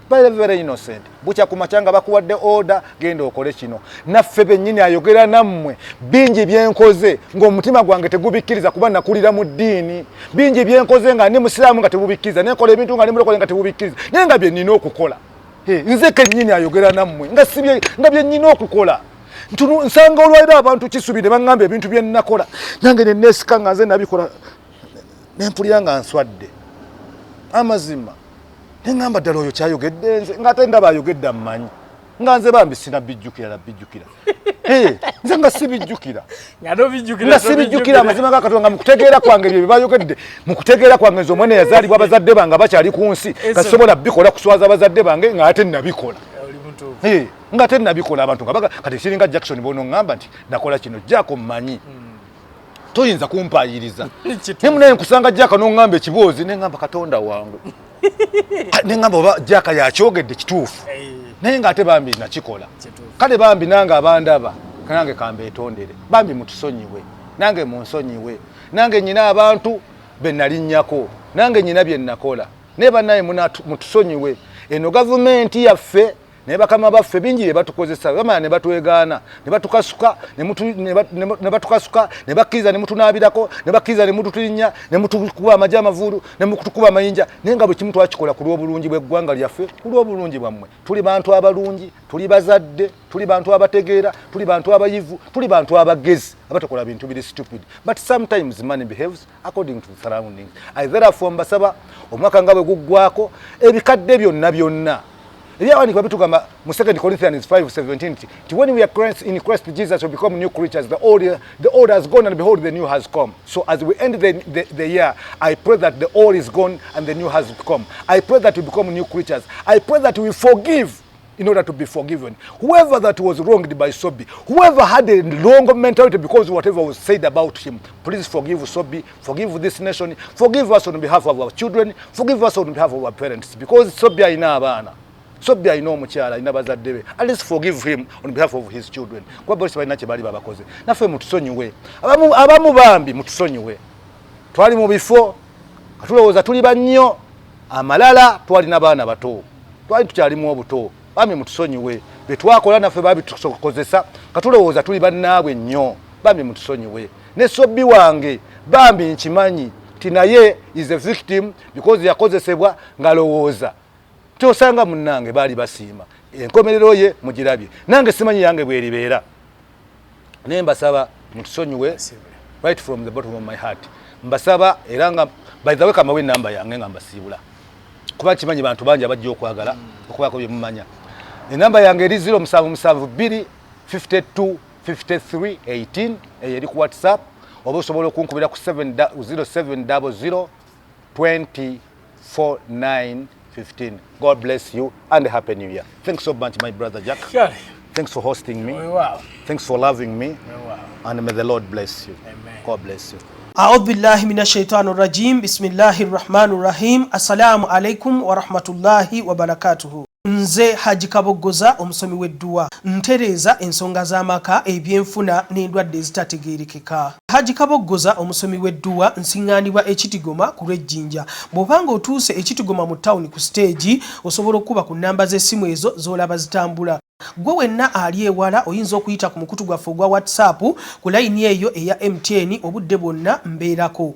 very very innocent. Bukya ku makya nga bakuwadde order, genda okole kino. Naffe bennyini ayogera nammwe, bingi byenkoze ng'omutima gwange tegubikkiriza, kuba nakulira mu ddiini. Bingi byenkoze nga ndi musiraamu nga tebubikkiriza, nenkola ebintu nga ndi mulokole nga tebubikkiriza, naye nga bye nnina okukola. Nze kennyini ayogera nammwe, nga sibye nga bye nnina okukola. Nsanga olwaliro abantu Kisubi ne baŋŋamba ebintu bye nnakola, nange ne neesika nga nze nabikola, nempulira nga nswadde amazima. Neŋŋamba, ddala oyo kyayogedde nze? Ng'ate ndaba ayogedde ammanyi, nga nze bambi sinabijjukira, nabijjukira. Nze nga sibijjukira. Nga tobijjukira. Nga sibijjukira. Amazima ga Katonda, mu kutegeera kwange, ebyo byebayogedde, mu kutegeera kwange, nze omwana yazaalibwa abazadde bange bakyali ku nsi, nga sobola bikola kuswaza abazadde bange, nga ate nabikola. Oli mutuufu. Nga ate nabikola. Abantu nga baga kati kiringa Jackson, bonoŋŋamba nti nakola kino, Jack, mmanyi toyinza kumpayiriza. Kituufu. Naye munaye nkusanga Jack n'oŋŋamba ekiboozi, neŋŋamba, Katonda wange, neŋŋamba oba Jack yakyogedde kituufu. Naye ng'ate bambi nakikola. Kale bambi nange abandaba, nange kambeetondere. Bambi mutusonyiwe, nange munsonyiwe. Nange nyina abantu be nalinnyako, nange nyina bye nakola, naye bannaye mutusonyiwe. Eno gavumenti yaffe naye bakama baffe bingi bye batukozesa, bamala ne batwegaana ne batukasuka, ne batukasuka, ne bakkiriza ne mutunaabirako, ne bakkiriza ne mututinnya, ne mutukuba amagye amavuulu, ne mutukuba amayinja. Naye nga buli kimu twakikola ku lw'obulungi bw'eggwanga lyaffe, ku lw'obulungi bwammwe. Tuli bantu abalungi, tuli bazadde, tuli bantu abategeera, tuli bantu abayivu, tuli bantu abagezi abatakola bintu biri stupid, but sometimes money behaves according to the surroundings. I therefore mbasaba, omwaka nga bwe guggwako, ebikadde byonna byonna, ebyawandiikibwa bitugamba mu 2 Corinthians 5:17 nti when we are Christ, in Christ Jesus, we become new creatures. The old has gone and behold, the new has come. So as we end the year, I pray that the old is gone and the new has come. I pray that we become new creatures. I pray that we forgive in order to be forgiven. Whoever that was wronged by Sobi, whoever had a wrong mentality because whatever was said about him, please forgive Sobi, forgive this nation, forgive us on behalf of our children, forgive us on behalf of our parents, because Sobi alina abaana. Sobi alina omukyala, alina bazadde be. At least forgive him on behalf of his children. Kuba polisi balina kye baali babakoze. Naffe mutusonyiwe. Abamu, abamu bambi mutusonyiwe. Twali mu bifo, katulowooza tuli bannyo, amalala twalina baana bato. Twali tukyalimu obuto. Bambi mutusonyiwe. Bye twakola naffe babitukozesa, katulowooza tuli bannaabwe nnyo. Bambi mutusonyiwe. Ne Sobi wange bambi nkimanyi nti naye is a victim because yakozesebwa ng'alowooza kyosanga munnange baali basiima. Enkomerero ye mugirabye, nange simanyi yange bweribeera, naye mbasaba mutusonyiwe right from the bottom of my heart. Mbasaba era nga, by the way, kamawe enamba yange nga mbasiibula, kuba kimanyi bantu bangi abajja okwagala okubaako bye mumanya. Enamba yange eri 0772 52 53 18. Eyo eri ku WhatsApp, oba osobola okunkubira ku 0700 20 4915. God bless you and happy new year. Thanks so much, my brother Jack. Kale. Thanks for hosting me. Weewaawo. Thanks for loving me. Weewaawo. And may the Lord bless you. Amen. God bless you. Audhu billahi min ashaitani rajim. Bismillahi rahmani rahim. Assalamu alaikum warahmatullahi wabarakatuhu. Nze Haji Kaboggoza, omusomi w'edduwa. Ntereeza ensonga z'amaka, ebyenfuna n'endwadde ezitategeerekeka. Haji Kaboggoza, omusomi w'edduwa, nsiŋŋaanibwa Ekitigoma ku lw'Ejjinja. Bw'obanga otuuse Ekitigoma mu tawuni ku siteegi, osobola okuba ku nnamba z'essimu ezo z'olaba zitambula. Gwe wenna ali ewala oyinza okuyita ku mukutu gwaffe ogwa WhatsApp ku layini eyo eya MTN obudde bwonna mbeerako.